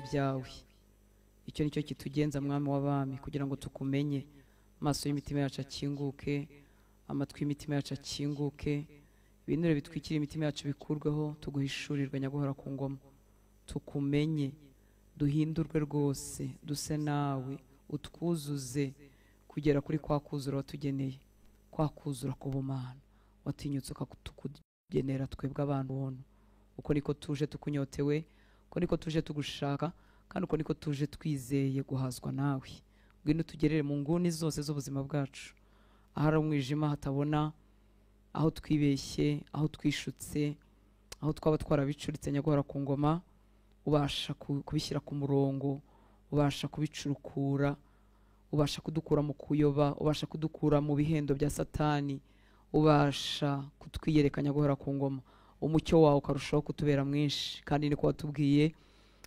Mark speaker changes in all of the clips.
Speaker 1: ibyawe. Icyo nicyo kitugenza, Mwami w'abami, kugira ngo tukumenye. Amaso y'imitima yacu akinguke, amatwi y'imitima yacu akinguke, ibinure bitwikira imitima yacu bikurweho, tuguhishurirwe, nyaguhora ku ngoma. Tukumenye, duhindurwe rwose, duse nawe, utwuzuze kugera kuri kwa kuzura watugeneye, kwa kuzura k'ubumana watinyutse ukatugenera twebwe abantu buntu. Uko niko tuje tukunyotewe, uko niko tuje tugushaka, kandi uko niko tuje twizeye guhazwa nawe. Ngwino tugerere mu nguni zose z'ubuzima bwacu, ahari umwijima hatabona, aho twibeshye, aho twishutse, aho twaba twarabicuritse, nyaguhora ku ngoma, ubasha kubishyira ku murongo, ubasha kubicurukura, ubasha kudukura mu kuyoba, ubasha kudukura mu bihendo bya Satani, ubasha kutwiyereka, nyaguhora ku ngoma. Umucyo wawe ukarushaho kutubera mwinshi, kandi niko watubwiye,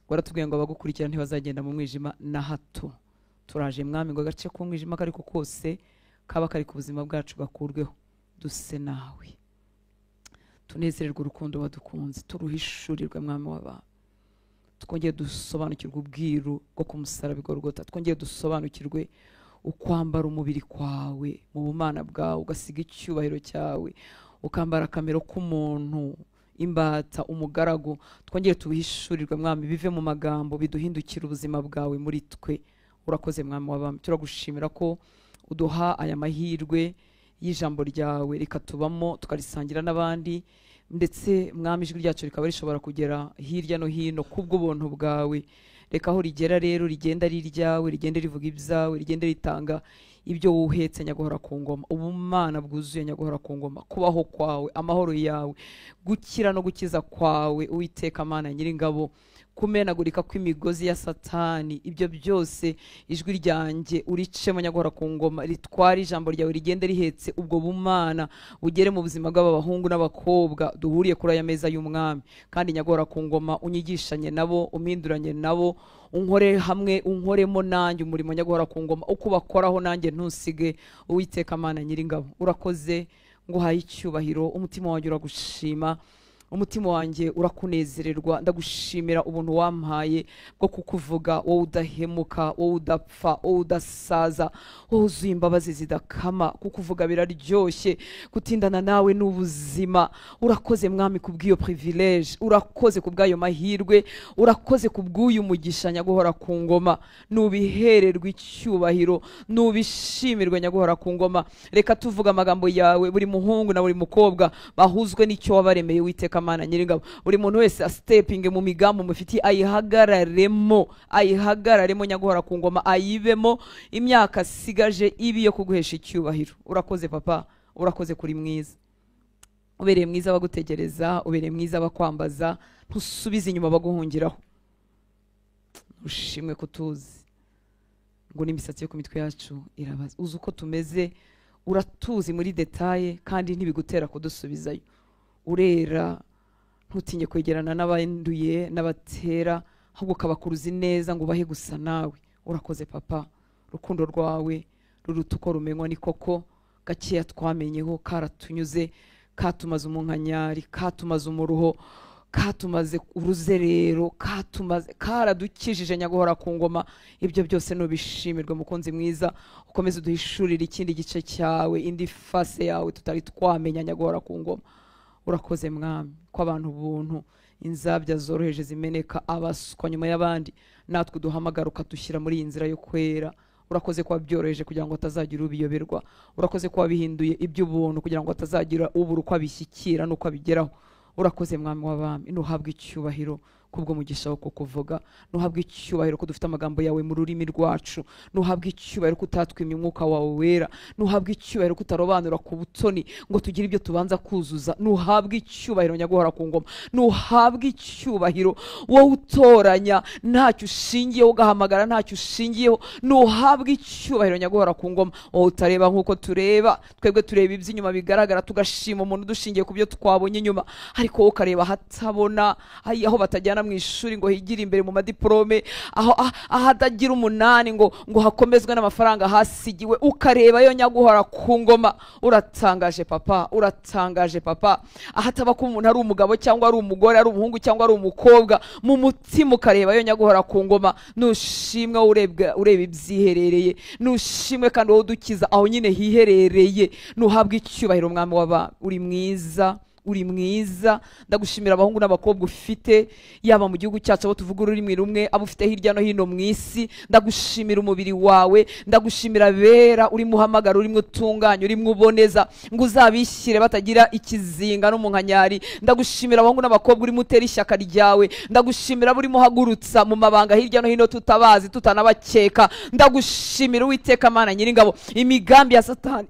Speaker 1: waratubwiye ngo abagukurikira ntibazagenda mu mwijima na hato. Turaje, Mwami, ngo agace k'umwijima kariko kose kaba kari ku buzima bwacu gakurweho, duse nawe, tunezererwe urukundo wadukunze, turuhishurirwe, Mwami w'abantu. Twongeye dusobanukirwe ubwiru bwo ku musaraba i Golgotha, twongeye dusobanukirwe ukwambara umubiri kwawe mu bumana bwawe, ugasiga icyubahiro cyawe, ukambara akamero k'umuntu, imbata, umugaragu. Twongere tubihishurirwe, Mwami, bive mu magambo, biduhindukire ubuzima bwawe muri twe. Urakoze, Mwami w'abami, turagushimira ko uduha aya mahirwe y'ijambo ryawe rikatubamo, tukarisangira n'abandi, ndetse, Mwami, ijwi ryacu rikaba rishobora kugera hirya no hino kubw'ubuntu bwawe. Reka aho rigera rero rigenda ari iryawe, rigende rivuga ibyawe, rigende ritanga ibyo wuhetse, nyaguhora ku ngoma, ubumana bwuzuye, nyaguhora ku ngoma, kubaho kwawe, amahoro yawe, gukira no gukiza kwawe, Uwiteka Mana Nyiringabo, kumenagurika kw'imigozi ya Satani. Ibyo byose ijwi ryanjye uricemo, nyaguhora ku ngoma, ritwara ijambo ryawe, rigende rihetse ubwo bumana, bugere mu buzima bw'aba bahungu n'abakobwa duhuriye kuri aya meza y'Umwami. Kandi, nyaguhora ku ngoma, unyigishanye nabo, umpinduranye nabo, unkore hamwe, unkoremo nanjye umurimo, nyaguhora ku ngoma, uko bakoraho nanjye ntusige, Uwiteka Mana Nyiringabo. Urakoze, nguhaye icyubahiro. Umutima wanjye uragushima, umutima wanjye urakunezererwa. Ndagushimira ubuntu wampaye bwo kukuvuga, wowe udahemuka, wowe udapfa, wowe udasaza, wowe wuzuye imbabazi zidakama. Kukuvuga biraryoshye, gutindana nawe ni ubuzima. Urakoze, Mwami, kubw'iyo privilege, urakoze kubw'ayo mahirwe, urakoze kubw'uyu mugisha, nyaguhora ku ngoma. Nubihererwe icyubahiro, nubishimirwe, nyaguhora ku ngoma. Reka tuvuga amagambo yawe, buri muhungu na buri mukobwa bahuzwe n'icyo wabaremeye, Witeka Mana Nyiringabo. Buri muntu wese asitepinge mu migambi mufitiye, ayihagararemo, ayihagararemo, nyaguhora ku ngoma, ayibemo imyaka asigaje ibi yo kuguhesha icyubahiro. Urakoze, Papa, urakoze kuri mwiza, ubereye mwiza abagutegereza, ubereye mwiza abakwambaza, ntusubize inyuma baguhungiraho. Ushimwe ko tuzi ngo n'imisatsi yo ku mitwe yacu irabaza, uzi uko tumeze, uratuzi muri détail, kandi ntibigutera kudusubizayo. Urera, ntutinye kwegerana n'abanduye n'abatera, ahubwo ukabakuruza neza ngo ubahe gusa nawe. Urakoze, Papa, urukundo rwawe ruruta uko rumenywa. Ni koko, gakeya twamenyeho karatunyuze, katumaze umunkanyari, katumaze umuruho, katumaze uruzerero, katumaze, karadukijije, nyaguhora ku ngoma. Ibyo byose nubishimirwe. Mukunzi mwiza, ukomeze uduhishurire ikindi gice cyawe, indi face yawe tutari twamenya, nyaguhora ku ngoma. Urakoze, Mwami, ko abantu ubuntu, inzabya zoroheje zimeneka, abaswa nyuma y'abandi, natwe uduhamagara ukadushyira muri iyi nzira yo kwera. Urakoze ko wabyoroheje kugira ngo hatazagira ubiyoberwa. Urakoze ko wabihinduye iby'ubuntu kugira ngo hatazagira ubura uko abishyikira n'uko abigeraho. Urakoze, Mwami w'abami, nuhabwe icyubahiro kubwo mugisha wo kukuvuga, nuhabwe icyubahiro ko dufite amagambo yawe mu rurimi rwacu, nuhabwe icyubahiro ko utatwimye umwuka wawe wera, nuhabwe icyubahiro ko utarobanura ku butoni ngo tugire ibyo tubanza kuzuza. Nuhabwe icyubahiro, nyaguhora ku ngoma, nuhabwe icyubahiro, wowe utoranya ntacyo ushingiyeho, ugahamagara ntacyo ushingiyeho. Nuhabwe icyubahiro, nyaguhora ku ngoma, wowe utareba nk'uko tureba. Twebwe tureba iby'inyuma bigaragara, tugashima umuntu dushingiye ku byo twabonye inyuma, ariko wowe ukareba ahatabona, aho batajyana. ahatavana mu ishuri ngo higire imbere mu madiplome, aho ahatagira 8 ngo hakomezwe n'amafaranga hasigiwe, ukareba yo nyaguhora ku ngoma. Uratangaje papa, uratangaje papa. Ahataba ko umuntu ari umugabo cyangwa ari umugore, ari umuhungu cyangwa ari umukobwa, mu mutima ukareba yo nyaguhora ku ngoma. Nushimwe ureba ibyiherereye, nushimwe kandi wowe udukiza aho nyine hiherereye. Nuhabwa icyubahiro mwami w'abami, uri mwiza, uri mwiza. Ndagushimira abahungu n'abakobwa ufite, yaba mu gihugu cyacu abo tuvuga ururimi rumwe, abo ufite hirya no hino mu isi. Ndagushimira umubiri wawe, ndagushimira bera uri muhamagara, uri mutunganya, uri mwuboneza, ngo uzabishyire batagira ikizinga no mu nkanyari. Ndagushimira abahungu n'abakobwa uri mutera ishyaka ryawe, ndagushimira buri muhagurutsa mu mabanga hirya no hino tutabazi tutanabakeka. Ndagushimira Uwiteka Mana Nyiringabo, imigambi ya Satani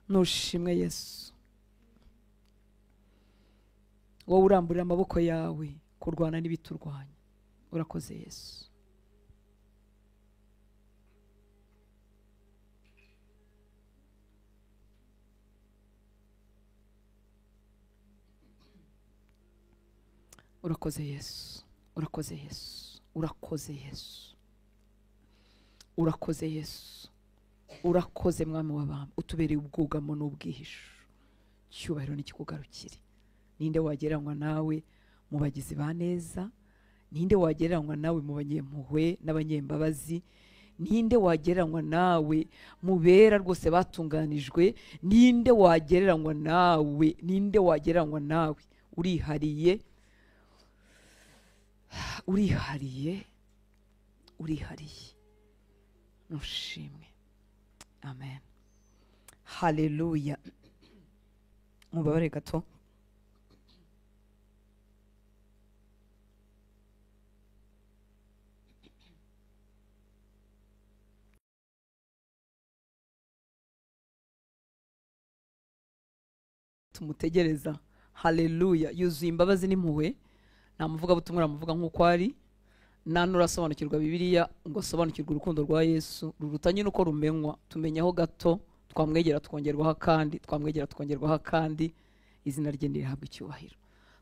Speaker 1: nushimwe Yesu, wowe uramburira amaboko yawe kurwana n'ibiturwanya. Urakoze Yesu. Urakoze Yesu, urakoze Yesu, urakoze Yesu, urakoze Yesu, urakoze mwami w'abami, utubereye ubwugamo n'ubwihisho. Cyubahiro n'ikikugarukire. Ninde wagereranywa nawe mu bagizi ba neza? Ninde wagereranywa nawe mu banyempuhwe n'abanyembabazi? Ninde wagereranywa nawe mu bera rwose batunganijwe? Ninde wagereranywa nawe? Ninde wagereranywa nawe? Urihariye, urihariye, urihariye. Nushimwe. Amen. Haleluya. Mubabare gato. Tumutegereza. Haleluya. Yuzuye imbabazi n'impuhwe. Nta muvuga butumwa aramuvuga nk'uko ari, nta nurasobanukirwa Bibiliya ngo asobanukirwe urukundo rwa Yesu ruruta nyine uko rumenywa. Tumenyaho gato, twamwegera twongerwaho akandi, twamwegera twongerwaho akandi. Izina rye nirihabwa icyubahiro.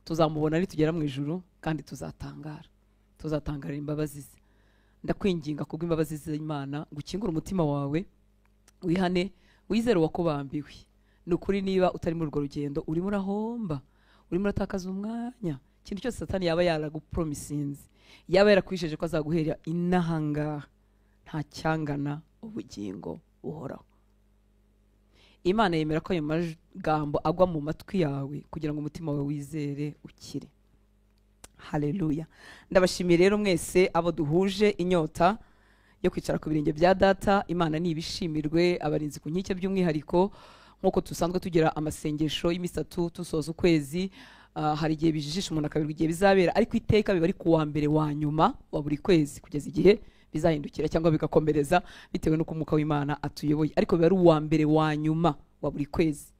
Speaker 1: Tuzamubona nitugera mu ijuru kandi tuzatangara, tuzatangarira imbabazi ze. Ndakwinginga kubw'imbabazi z'Imana ngo ukingure umutima wawe, wihane, wizere uwakubambiwe. Ni ukuri niba utari muri urwo rugendo urimo urahomba, urimo uratakaza umwanya. Ikintu cyose Satani yaba yaragupromisinze, yaba yarakwisheje ko azaguhera inahangaha, nta cyangana ubugingo buhoraho. Imana yemera ko ayo magambo agwa mu matwi yawe kugira ngo umutima wawe wizere ukire. Haleluya. Ndabashimiye rero mwese abo duhuje inyota yo kwicara ku birenge bya data. Imana nibishimirwe, abarinzi ku nkike by'umwihariko, nkuko tusanzwe tugira amasengesho y'imisatu tusoza ukwezi. Hari igihe bijijisha umuntu akabirwa igihe bizabera, ariko iteka biba ari kuwa mbere wa nyuma wa buri kwezi kugeza igihe bizahindukira cyangwa bigakomereza bitewe n'uko umwuka w'Imana atuyoboye, ariko biba ari uwa mbere wa nyuma wa buri kwezi.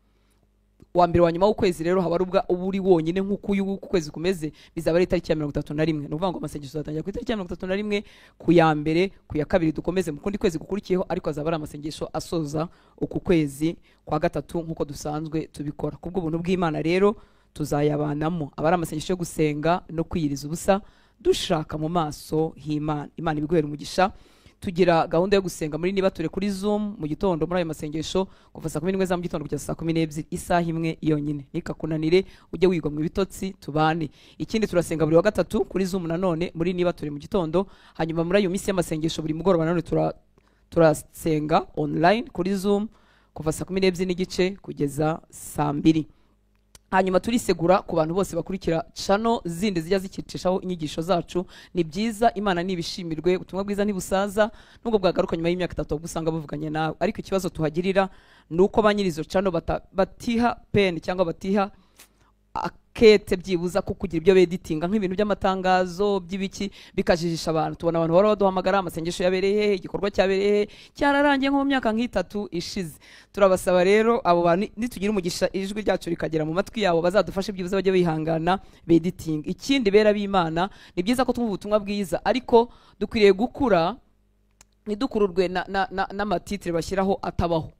Speaker 1: Uwa mbere wa nyuma w'ukwezi rero haba ari ubwa uri wonyine nk'uko uyu kwezi kumeze, bizaba ari itariki ya 31. Ni ukuvuga ngo amasengesho azatangira ku itariki ya 31, ku ya mbere, ku ya kabiri dukomeze mu kundi kwezi gukurikiyeho, ariko azaba ari amasengesho asoza uku kwezi kwa gatatu nk'uko dusanzwe tubikora. Kubw'ubuntu bw'Imana rero tuzayabanamo, aba ari amasengesho yo gusenga no kwiyiriza ubusa dushaka mu maso h'Imana. Imana ibiguhere umugisha. Tugira gahunda yo gusenga muri niba ture kuri Zoom mu gitondo muri ayo masengesho kuva saa 11 za mu gitondo kugeza saa 12, isaha imwe yonyine. Nikakunanire ujye wigwa mu bitotsi tubane. Ikindi turasenga buri wa gatatu kuri Zoom nanone muri niba ture mu gitondo, hanyuma muri ayo minsi y'amasengesho buri mugoroba nanone turasenga online kuri Zoom kuva saa 12:30 kugeza saa 2. Hanyuma turisegura ku bantu bose bakurikira channel zindi zijya zikicishaho inyigisho zacu. Ni byiza, Imana nibishimirwe, ubutumwa bwiza ntibusaza nubwo bwagaruka nyuma y'imyaka 3 gusanga buvuganye nawe. Ariko ikibazo tuhagirira nuko ba nyirizo channel batiha pen cyangwa batiha kete byibuza ko kugira ibyo beditinga nk'ibintu by'amatangazo by'ibiki bikajijisha abantu. Tubona abantu bahora baduhamagara, amasengesho yabereye hehe, igikorwa cyabereye hehe, cyararangiye nko mu myaka nk'itatu ishize. Turabasaba rero abo bantu nitugira umugisha ijwi ryacu rikagera mu matwi yabo, bazadufashe byibuza bajye bihangana bediting. Ikindi bera b'Imana, ni byiza ko twumva ubutumwa bwiza, ariko dukwiriye gukura ntidukururwe n'amatitire bashyiraho atabaho.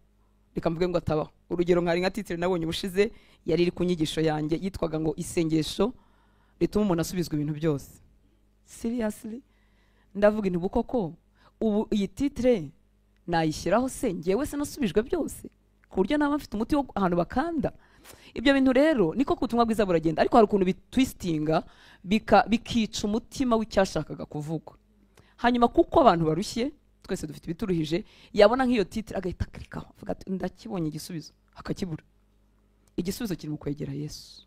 Speaker 1: Reka mvuge ngo atabaho. Urugero nkari nka titire nabonye ubushize yari iri ku nyigisho yanjye yitwaga ngo isengesho rituma umuntu asubizwa ibintu byose. Seriously, ndavuga intu koko ubu iyi titire nayishyiraho se ngewe se nasubijwe byose ku buryo naba mfite umuti wo ahantu bakanda? Ibyo bintu rero niko kubutumwa bwiza buragenda, ariko hari ukuntu bitwistinga bikica umutima w'icyashakaga kuvugwa. Hanyuma kuko abantu barushye, twese dufite ibituruhije, yabona nk'iyo titire agahita aklikaho avuga ati ndakibonye igisubizo, akakibura. Igisubizo kiri mu kwegera Yesu,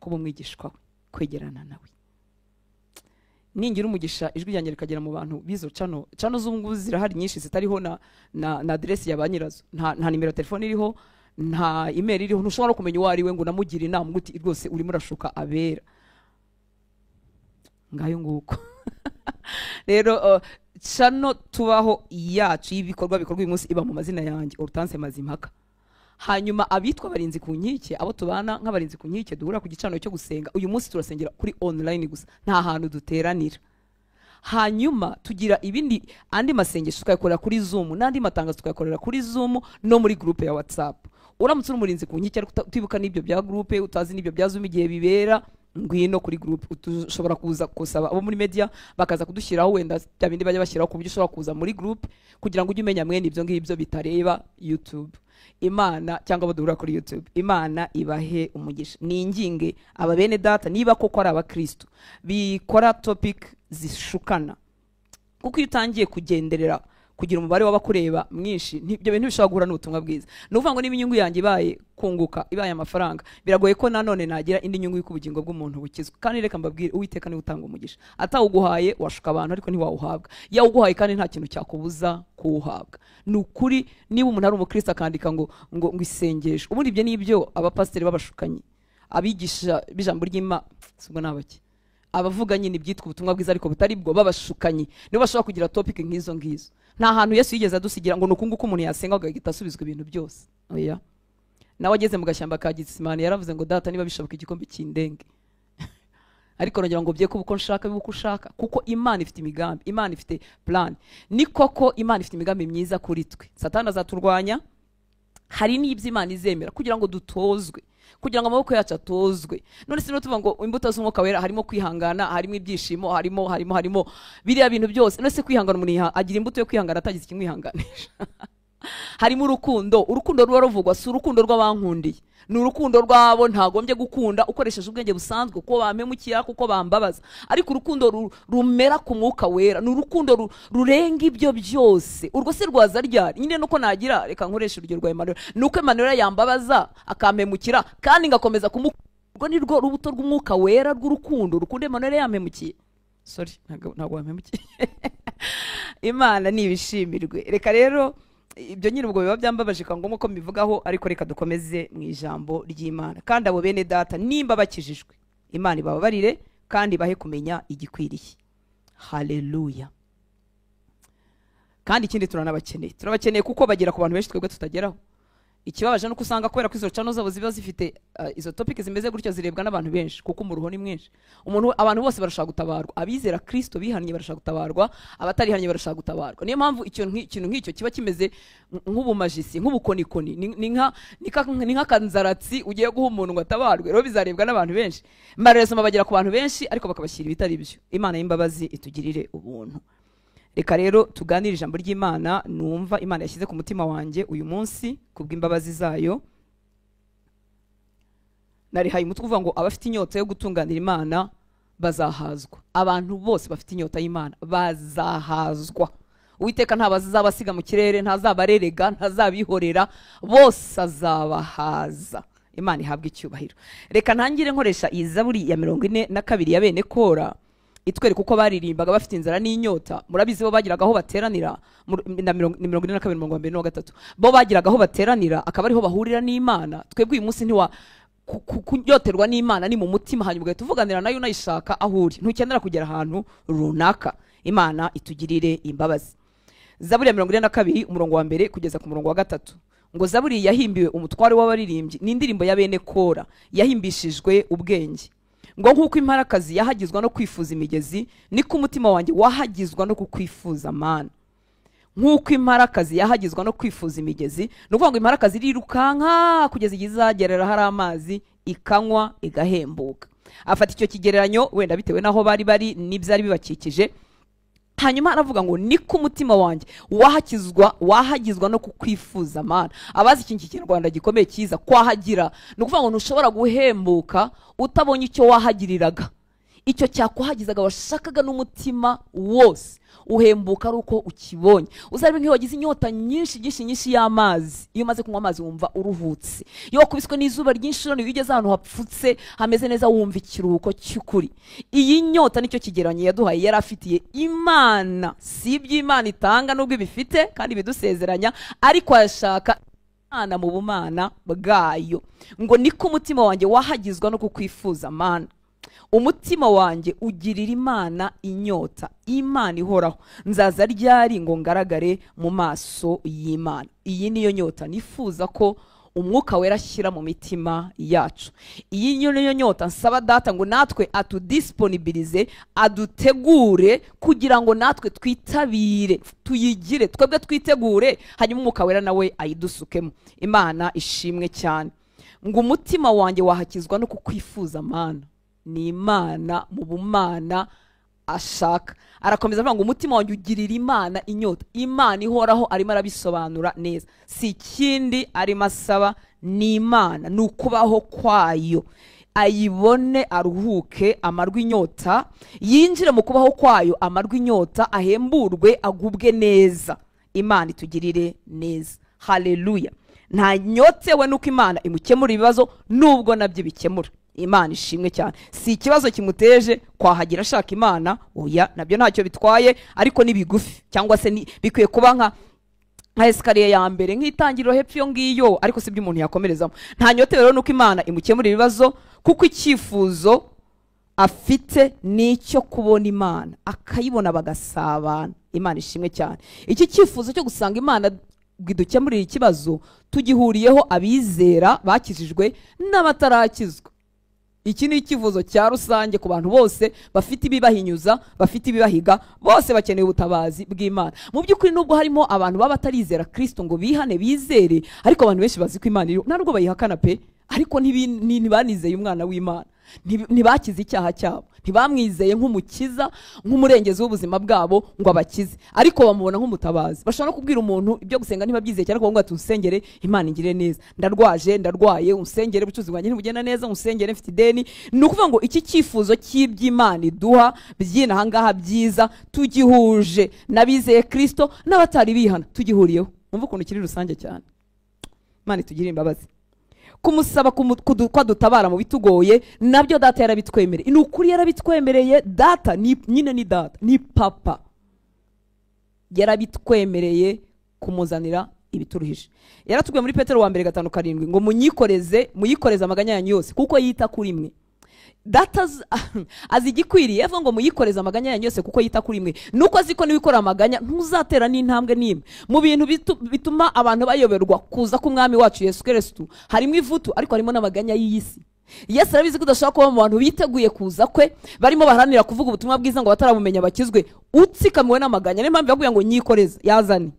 Speaker 1: kuba umwigishwa we, kwegerana nawe. Ningira umugisha ijwi ryanjye rikagera mu bantu bizo cano z'ubu ngubu zirahari nyinshi zitariho na aderesi ya ba nyirazo, nta nimero ya telefone iriho, nta email iriho, ntushobora no kumenya uwo ari we ngo unamugire inama uti rwose urimo urashuka abera. Ngayo nguko. Rero cano tubaho yacu y'ibikorwa bikorwa uyu munsi iba mu mazina yanjye, Hortense Mazimpaka. Hanyuma abitwa abarinzi ku nkike, abo tubana nk'abarinzi ku nkike duhura ku gicaniro cyo gusenga, uyu munsi turasengera kuri online gusa, nta hantu duteranira. Hanyuma tugira ibindi andi masengesho tukayakorera kuri Zoom, n'andi matangazo tukayakorera kuri Zoom no muri groupe ya WhatsApp. Uramutse uri umurinzi ku nkike ariko utibuka n'ibyo bya groupe, utazi n'ibyo bya Zoom igihe bibera, ngwino kuri groupe. Ushobora kuza kusaba abo muri media bakaza kudushyiraho wenda bya bindi bajya bashyiraho ku buryo ushobora kuza muri groupe kugira ngo ujye umenya mwene ibyo ngibyo bitareba YouTube. Imana cyangwa abo duhura kuri YouTube, Imana ibahe umugisha. Ninginge aba bene data niba koko ari abakristo bikora topic zishukana, kuko iyo utangiye kugenderera kugira umubare w'abakureba mwinshi, ibyo bintu bishobora guhura n'ubutumwa bwiza. Ni ukuvuga ngo niba inyungu yanjye ibaye kunguka, ibaye amafaranga, biragoye ko nanone nagira indi nyungu y'uko ubugingo bw'umuntu bukizwa. Kandi reka mbabwire, Uwiteka niwe utanga umugisha. Atawuguhaye washuka abantu ariko ntiwawuhabwa, yawuguhaye kandi nta kintu cyakubuza kuwuhabwa. Ni ukuri niba umuntu ari umukristo akandika ngo ngo isengesho, ubundi ibyo nibyo abapasiteri babashukanye, abigisha b'ijambo ry'Imana, sibwo nabaki abavuga nyine ibyitwa ubutumwa bwiza ariko butari bwo, babashukanye nibo bashobora kugira topic nk'izo ngizo. Nta hantu Yesu yigeze adusigira ngo nukungu ko umuntu yasenga agahita asubizwa ibintu byose. Oya, nawe ageze mu gashyamba ka Getsemani yaravuze ngo data niba bishoboka igikombe cy'indenge, ariko nongera ngo bye kuko nshaka bibuko ushaka, kuko Imana ifite imigambi, Imana ifite plan. Ni koko Imana ifite imigambi myiza kuri twe. Satani azaturwanya, hari n'ibyo Imana izemera kugira ngo dutozwe, kugira ngo amaboko yacu atozwe. None se tuvuga ngo imbuto z'umwuka wera harimo kwihangana, harimo ibyishimo, harimo harimo harimo biriya bintu byose. None se kwihangana, umuntu agira imbuto yo kwihangana atagize ikimwihanganisha? Harimo urukundo. Urukundo ruba ruvugwa si urukundo rw'abankundiye, ni urukundo rwabo ntagombye gukunda ukoresheje ubwenge busanzwe, kuko bampemukira, kuko bambabaza. Ariko urukundo rumera ku mwuka wera ni urukundo rurenga ibyo byose. Urwo se rwaza ryari? Nyine nuko nagira, reka nkoreshe urugero rwa Emmanuel, nuko Emmanuel yambabaza akampemukira kandi ngakomeza kumukunda, urwo ni rwo rubuto rw'umwuka wera rw'urukundo rukunda Emmanuel yampemukiye. Sorry, ntabwo wampemukiye. Imana nibishimirwe. Reka rero ibyo nyine ubwo biba byambabaje ngombwa ko mbivugaho, ariko reka dukomeze mu ijambo ry'Imana. Kandi abo bene data nimba bakijijwe, Imana ibababarire kandi bahe kumenya igikwiriye. Haleluya. Kandi ikindi turanabakeneye, turabakeneye kuko bagera ku bantu benshi twebwe tutageraho. Ikibabaje nuko usanga kubera ko izo channel zabo ziba zifite izo topic zimeze gutyo zirebwa n'abantu benshi, kuko umuruho ni mwinshi. Umuntu abantu bose barashaka gutabarwa, abizera Kristo bihannye barashaka gutabarwa, abatarihannye barashaka gutabarwa. Niyo mpamvu ikintu nk'icyo kiba kimeze nk'ubumajisi, nk'ubukonikoni, ni nka kanzaratsi ugiye guha umuntu ngo atabarwe. Rero bizarebwa n'abantu benshi. Marezoma bagera ku bantu benshi ariko bakabashyira ibitari byo. Imana y'imbabazi itugirire ubuntu. Reka rero tuganire ijambo ry'Imana numva Imana yashyize ku mutima wanjye uyu munsi kubw'imbabazi zayo. Narihaye umutwe uvuga ngo abafite inyota yo gutunganira Imana bazahazwa. Abantu bose bafite inyota y'Imana bazahazwa. Uwiteka ntabazabasiga mu kirere, ntazabarerega, ntazabihorera, bose azabahaza. Imana ihabwe icyubahiro. Reka ntangire nkoresha iyi zaburi ya 42 ya bene Kora, itwereka uko baririmbaga bafite inzara n'inyota. Murabizi bo bagiraga aho bateranira na 42 mirongo mbere no gatatu, bo bagiraga aho bateranira akaba ariho bahurira n'Imana. Twebwe uyu munsi ntiwa Kunyoterwa n'Imana ni mu mutima, hanyuma ugahita uvuganira nayo unayishaka aho uri, ntukenera kugera ahantu runaka. Imana itugirire imbabazi. Zaburi ya 42 umurongo wa 1 kugeza ku murongo wa 3 ngo Zaburi yahimbiwe umutware w'abaririmbyi, ni indirimbo ya bene Kora yahimbishijwe ubwenge. Ngo nkuko imparakazi yahagizwa no kwifuza imigezi, niko umutima wanjye wahagizwa no kukwifuza Mana. Nkuko imparakazi yahagizwa no kwifuza imigezi, ni ukuvuga ngo imparakazi irirukanka kugeza igihe izagerera hari amazi, ikanywa igahembuka. Afata icyo kigereranyo wenda bitewe naho bari bari n'ibyari bibakikije, hanyuma aravuga ngo niko umutima wanjye wahagizwa no kukwifuza Mana. Abazi iki Kinyarwanda gikomeye cyiza kwahagira, ni ukuvuga ngo ntushobora guhembuka utabonye icyo wahagiriraga, icyo cyakuhagizaga washakaga n'umutima wose, uhembuka ari uko ukibonye. Uzarebe nk'iyo wagize inyota nyinshi nyinshi nyinshi y'amazi, iyo umaze kunywa amazi wumva uruhutse. Iyo wakubiswe n'izuba ryinshi, none iyo ugeze ahantu hapfutse hameze neza wumva ikiruhuko cy'ukuri. Iyi nyota nicyo kigereranyo yaduhaye, yari afitiye Imana. Si ibyo Imana itanga nubwo ibifite kandi ibidusezeranya, ariko ayashaka Imana mu bumana bwayo. Ngo niko umutima wanjye wahagizwa no kukwifuza Mana. Umutima wanjye ugirira Imana inyota, Imana ihoraho. Nzaza ryari ngo ngaragare mu maso y'Imana? Iyi niyo nyota nifuza ko umwuka wera ashyira mu mitima yacu. Iyi niyo nyota nsaba Data ngo natwe atudisponibilize, adutegure kugira ngo natwe twitabire, tuyigire, twebwe twitegure, hanyuma umwuka wera nawe ayidusukemo. Imana ishimwe cyane. Ngo umutima wanjye wahakizwa no kukwifuza Mana. Ni Imana mu bumana ashaka. Arakomeza avuga ngo umutima wanjye ugirira Imana inyota, Imana ihoraho. Arimo arabisobanura neza, si ikindi arimo asaba, ni Imana, ni ukubaho kwayo. Ayibone aruhuke amarwe inyota, yinjire mu kubaho kwayo amarwe inyota, ahemburwe agubwe neza. Imana itugirire neza. Haleluya. Nta nyotewe nuko Imana imukemura ibibazo, nubwo nabyo bikemura. Imana ishimwe cyane. Si ikibazo kimuteje kwahagira ashaka Imana, oya, nabyo ntacyo bitwaye, ariko ni bigufi, cyangwa se bikwiye kuba nka esikariye ya mbere, nk'itangiriro hepfo iyo ngiyo, ariko si byo umuntu yakomerezamo. Nta nyotewe rero nuko Imana imukemura ibibazo, kuko icyifuzo afite nicyo kubona Imana, akayibona bagasabana. Imana ishimwe cyane. Iki cyifuzo cyo gusanga Imana bwidukemurira ikibazo tugihuriyeho abizera bakijijwe n'abatarakizwa. Iki ni icyifuzo cya rusange ku bantu bose bafite ibibahinyuza, bafite ibibahiga, bose bakeneye ubutabazi bw'Imana. Mu by'ukuri nubwo harimo abantu baba batarizera Kristo ngo bihane bizere, ariko abantu benshi bazi ko Imana iriho, nta nubwo bayihakana pe, ariko ntibanizeye umwana w'Imana, ntibakize icyaha cyabo, ntibamwizeye nk'umukiza, nk'umurengezi w'ubuzima bwabo ngo abakize, ariko bamubona nk'umutabazi. Bashobora no kubwira umuntu ibyo gusenga ntibabyizeye cyane, kuko ngo ati unsengere Imana ingire neza, ndarwaje, ndarwaye, unsengere ubucuruzi bwanjye ntibugenda neza, unsengere mfite ideni. Ni ukuvuga ngo iki cyifuzo cy'iby'Imana iduha by'inaha ngaha byiza tugihuje n'abizeye Kristo n'abatari bihana, tugihuriyeho. Mwumva ukuntu kiri rusange cyane. Imana itugirire imbabazi. Kumusaba ko adutabara mu bitugoye, nabyo Data yarabitwemereye. Ni ukuri yarabitwemereye. Data ni nyine, ni Data, ni Papa, yarabitwemereye kumuzanira ibituruhije. Yaratubwiye muri Petero wa mbere 5:7 ngo munyikoreze, muyikoreze amaganya yanyu yose kuko yita kuri mwe. Data azi igikwiriye, avuga ngo muyikoreze amaganya yanyu yose kuko yita kuri mwe. Nuko azi ko niwikora amaganya ntuzatera n'intambwe n'imwe. Mu bintu bituma abantu bayoberwa kuza k'umwami wacu Yesu Kristo harimo ivutu, ariko harimo n'amaganya y'iyi si. Yesu arabizi ko udashobora kuba mu bantu biteguye kuza kwe, barimo baharanira kuvuga ubutumwa bwiza ngo bataramumenya bakizwe, utsikamiwe n'amaganya. Niyo mpamvu yakubwiye ngo nyikoreze, yazane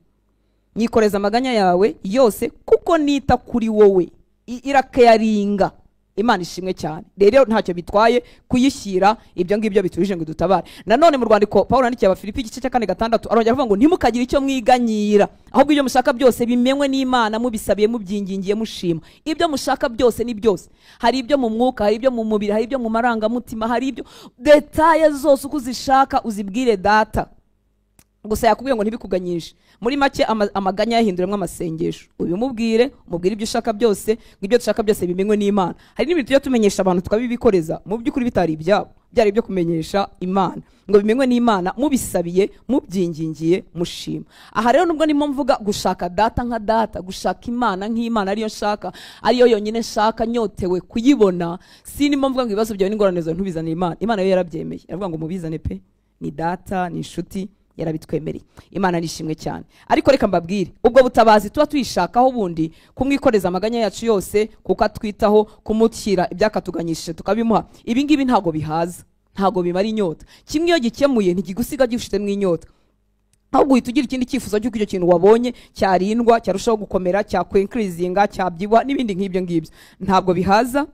Speaker 1: nyikoreze amaganya yawe yose kuko nita kuri wowe. Irakayaringa. Imana ishimwe cyane. Rero ntacyo bitwaye kuyishyira ibyo ngibyo bituje ngo dutabare. Nanone mu rwandiko Paulo yandikiye Abafilipi igice cya 4:6 arongera avuga ngo ntimukagire icyo mwiganyira, ahubwo ibyo mushaka byose bimenywe n'Imana, mubisabiye, mubyingingiye, mushima. Ibyo mushaka byose ni byose. Hari ibyo mu mwuka, hari ibyo mu mubiri, hari ibyo mu marangamutima, hari ibyo detaye zose uko uzishaka uzibwire Data. Gusa yakubwiye ngo ntibikuganyishe. Muri make amaganya yahinduramwe amasengesho. Ubimubwire, umubwire ibyo ushaka byose, ngo ibyo dushaka byose bimenywe n'Imana. Hari n'ibintu tujya tumenyesha abantu tukabibikoreza, mu by'ukuri bitari ibyabo, byari ibyo kumenyesha Imana. Ngo bimenywe n'Imana mubisabiye, mubyingingiye, mushima. Aha rero nubwo nimo mvuga gushaka data nka data, gushaka Imana nk'Imana ariyo nshaka, ariyo yonyine nshaka nyotewe kuyibona, sinimo mvuga ngo ibibazo byawe n'ingorane zawe ntubizanire Imana. Imana yo yarabyemeye. Iravuga ngo mubizane pe, ni data, ni inshuti, yarabitwemereye. Imana nishimwe cyane. Ariko reka mbabwire, ubwo butabazi tuba tuyishakaho bundi kumwikoreza amaganya yacu yose, kuko atwitaho, kumutira ibyakatuganyishije tukabimuha. Ibi ngibi ntago bihaza, ntago bimara inyota. Kimwe iyo gikemuye ntigigusiga gifitemo inyota, ahubwo uhita ugira ikindi cyifuzo cy'uko icyo kintu wabonye cyarindwa, cyarushaho gukomera, cyakwenkirizinga, cyabyibwa n'ibindi nk'ibyo ngibyo. Ntabwo bihaza,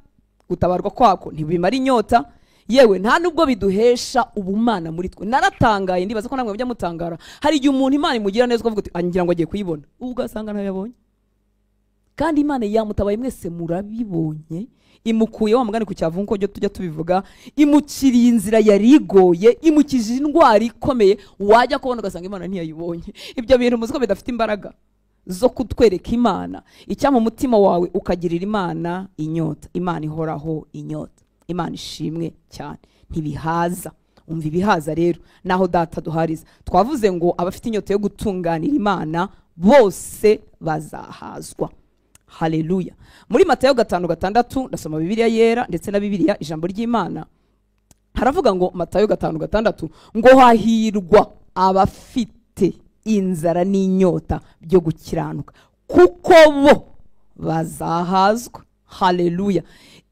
Speaker 1: gutabarwa kwako ntibimara inyota. Yewe nta nubwo biduhesha ubumana muri twe. Naratangaye, ndibaza ko namwe mujya mutangara. Hari igihe umuntu Imana imugira neza ukavuga uti ngira ngo agiye kuyibona, ugasanga ntayo yabonye. Kandi Imana yamutabaye mwese murabibonye, imukuye wa mugani ku cyavu nko tujya tubivuga, imukiriye inzira yarigoye, imukije indwara ikomeye, wajya kubona ugasanga Imana ntiyayibonye. Ibyo bintu muzi ko bidafite imbaraga zo kutwereka Imana. Icyampa umutima wawe ukagirira Imana inyota. Imana ihoraho inyota. Imana ishimwe cyane. Ntibihaza. Umva ibihaza rero naho data duhariza. Twavuze ngo abafite inyota yo gutunganira Imana bose bazahazwa. Haleluya. Muri Matayo 5:6 ndasoma Bibiliya yera ndetse na Bibiliya ijambo ry'Imana. Haravuga ngo Matayo 5:6 ngo hahirwa abafite inzara n'inyota byo gukiranuka, kuko bo bazahazwa. Haleluya.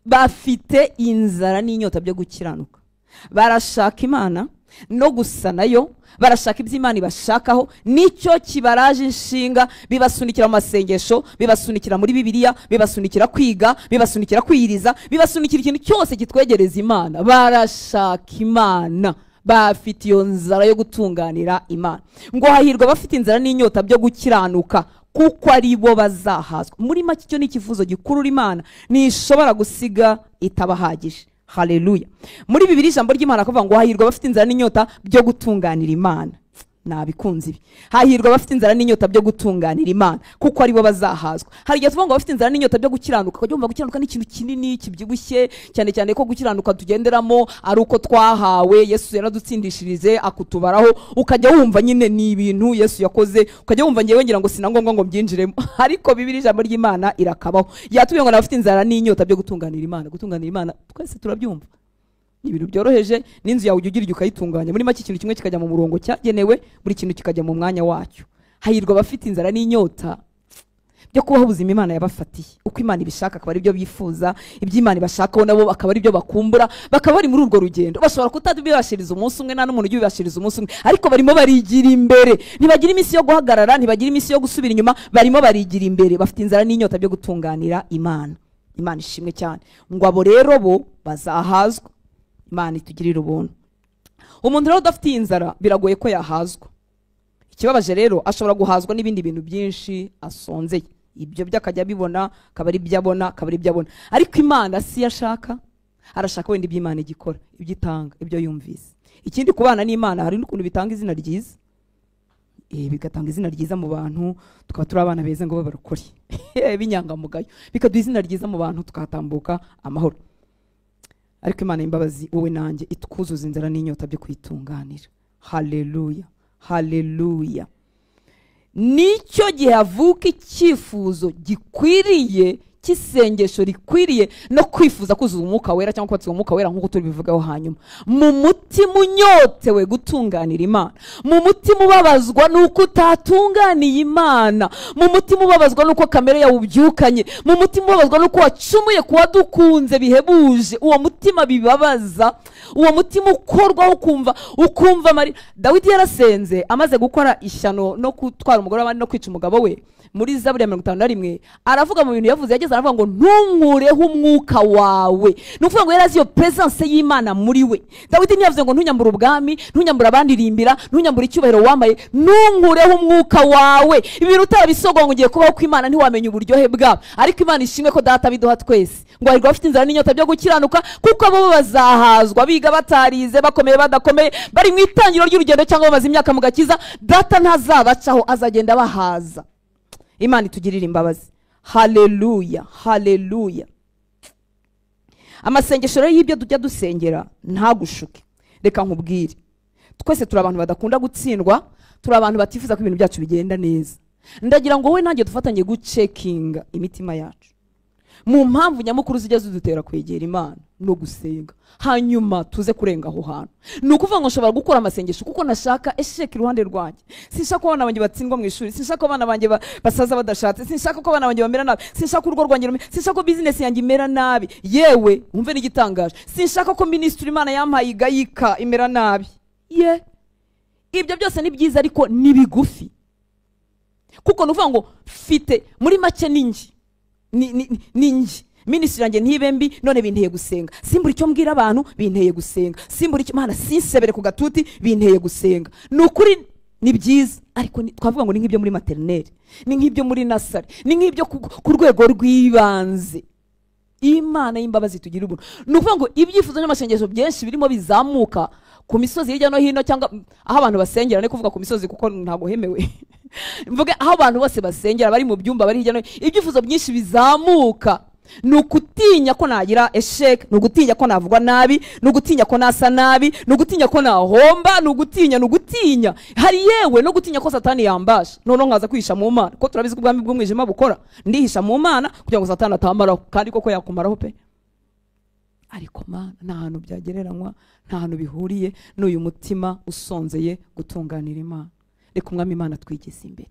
Speaker 1: Bafite inzara n'inyota byo gukiranuka, barashaka Imana no gusa nayo, barashaka ibyo Imana ibashakaho, nicyo kibaraje inshinga, bibasunikira mu masengesho, bibasunikira muri Bibiliya, bibasunikira kwiga, bibasunikira kwiyiriza, bibasunikira ikintu cyose kitwegereza Imana. Barashaka Imana, bafite iyo nzara yo gutunganira Imana. Ngo hahirwa bafite inzara n'inyota byo gukiranuka, kuko ari bo bazahazwa. Muri make icyo ni ikifuzo gikurura Imana, ntishobora gusiga itabahagije. Haleluya. Muri Bibiliya ijambo ry'Imana kuvuga ngo hahirwa bafite inzara n'inyota byo gutunganira Imana. Nabikunze ibi. Hahirwa bafite inzara n'inyota byo gutunganira Imana, kuko ari bo bazahazwa. Hari igihe tuvuga ngo bafite inzara n'inyota byo gukiranuka, ukajya wumva gukiranuka ni ikintu kinini kibyibushye, cyane cyane ko gukiranuka tugenderamo ari uko twahawe, Yesu yaradutsindishirize akutubaraho, ukajya wumva nyine ni ibintu Yesu yakoze, ukajya wumva ngewe ngira ngo sinangombwa ngo mbyinjiremo. Ariko Bibiliya ijambo ry'Imana irakabaho. Yatubwiye ngo abafite inzara n'inyota byo gutunganira Imana. Gutunganira Imana twese turabyumva, ni ibintu byoroheje, n'inzu yawe ujya ugira ukayitunganya. Muri make ikintu kimwe kikajya mu murongo cyagenewe, buri kintu kikajya mu mwanya wacyo. Hahirwa abafite inzara n'inyota byo kubaho ubuzima Imana yabafatiye, uko Imana ibishaka akaba ari byo bifuza, ibyo Imana ibashakaho nabo akaba ari byo bakumbura, bakaba bari muri urwo rugendo. Bashobora kutabibashiriza umunsi umwe, nta n'umuntu ujya ubibashiriza umunsi umwe, ariko barimo barigira imbere. Ntibagira iminsi yo guhagarara, ntibagira iminsi yo gusubira inyuma, barimo barigira imbere, bafite inzara n'inyota byo gutunganira Imana. Imana ishimwe cyane. Ngo abo rero bo bazahazwa. Imana itugirira ubuntu. Umuntu rero udafite inzara biragoye ko yahazwa. Ikibabaje rero ashobora guhazwa n'ibindi bintu byinshi asonzeye, ibyo byakajya bibona, akaba ari ibyo abona, akaba ari ibyo abona. Ariko Imana si yashaka, arashaka wenda ibyo Imana igikora, ibyo itanga, ibyo yumvise. Ikindi kubana n'Imana hari n'ukuntu bitanga izina ryiza. Bigatanga izina ryiza mu bantu, tukaba turi abana beza ngo babarokore b'inyangamugayo, bikaduha izina ryiza mu bantu, tukahatambuka amahoro. Ariko Imana y'imbabazi wowe nanjye itwuzuza inzara n'inyota byo kuyitunganira. Haleluya, haleluya. Nicyo gihe havuka icyifuzo gikwiriye cy'isengesho rikwiriye no kwifuza kuzuza umwuka wera cyangwa kubatizwa umwuka wera nk'uko tubivugaho hanyuma. Mu mutima unyotewe gutunganira Imana, mu mutima ubabazwa nuko utatunganiye Imana, mu mutima ubabazwa nuko kamere yawe ubyukanye, mu mutima ubabazwa nuko wacumuye kuwadukunze bihebuje, uwo mutima bibabaza, uwo mutima ukorwaho ukumva Mari. Dawidi yarasenze amaze gukora ishyano no gutwara umugore w'abandi no kwica umugabo we. Muri Zaburi ya 51 aravuga mu bintu yavuze, yageze Ageze aravuga ngo ntunkureho umwuka wawe. Ni ukuvuga ngo yari azi iyo presence y'Imana muri we. Dawidi ntiyavuze ngo ntunyambure ubwami, ntunyambure abandirimbira, ntunyambure icyubahiro wambaye, ntunkureho umwuka wawe. Ibintu utarabisogonga ngo ugiye kubaho kw'Imana ntiwamenya uburyohe bwabo. Ariko Imana ishimwe ko Data biduha twese. Ngo hahirwa abafite inzara n'inyota byo gukiranuka, kuko abo bazahazwa, biga batarize, bakomeye badakomeye, bari mu itangiriro ry'urugendo cyangwa bamaze imyaka mu gakiza, Data ntazabacaho, azagenda bahaza. Imana itugirire imbabazi. Haleluya, haleluya. Amasengesho rero y'ibyo tujya dusengera ntagushuke. Reka nkubwire, twese turi abantu badakunda gutsindwa, turi abantu batifuza ko ibintu byacu bigenda neza. Ndagira ngo wowe nanjye dufatanye gucekinga imitima yacu mu mpamvu nyamukuru zijya zidutera kwegera Imana no gusenga, hanyuma tuze kurenga aho hantu. Ni ukuvuga ngo nshobora gukora amasengesho kuko nashaka esheke iruhande rwanjye. Sinshaka ko abana banjye batsindwa mu ishuri, sinshaka ko abana banjye basaza badashatse, sinshaka ko abana banjye bamera nabi, sinshaka ko urugo rwanjye rumera, sinshaka ko business yanjye imera nabi. Yewe wumve n'igitangaje, sinshaka ko ministry Imana yampaye igayika imera nabi. Ye, ibyo byose ni byiza ariko ni bigufi, kuko nuvuga ngo mfite muri make ninjye ninjye minisitiri yanjye ntibe mbi, none binteye gusenga. Simbura icyo mbwira abantu, binteye gusenga. Simbura icyo Mana, sinsebere ku gatuti, binteye gusenga. Ni ukuri ni byiza, ariko twavuga ngo ni nk'ibyo muri maternelle, ni nk'ibyo muri nasari, ni nk'ibyo ku rwego rw'ibanze. Imana y'imbabazi tugira ubuntu. Ni ukuvuga ngo ibyifuzo n'amashengesho byinshi birimo bizamuka ku misozi hirya no hino, cyangwa aho abantu basengera, ne kuvuga ku misozi kuko ntago hemewe, mvuge aho abantu bose basengera, bari mu byumba, bari hirya no hino, ibyifuzo byinshi bizamuka ni ukutinya ko nagira esheke, ni ugutinya ko navugwa nabi, ni ugutinya ko nasa nabi, ni ugutinya ko nahomba, ni ugutinya, ni ugutinya. Hari yewe no gutinya ko Satani yambasha, noneho nkaza kwihisha mu Mana, ko turabizi ko ubwami bw'umwijima bukora, ndihisha mu Mana kugira ngo Satani atamaraho, kandi koko yakumaraho pe. Ariko Mana nta hantu byagereranywa, nta hantu bihuriye n'uyu mutima usonzeye gutunganira Imana. Reka Umwami Imana twigeze imbere.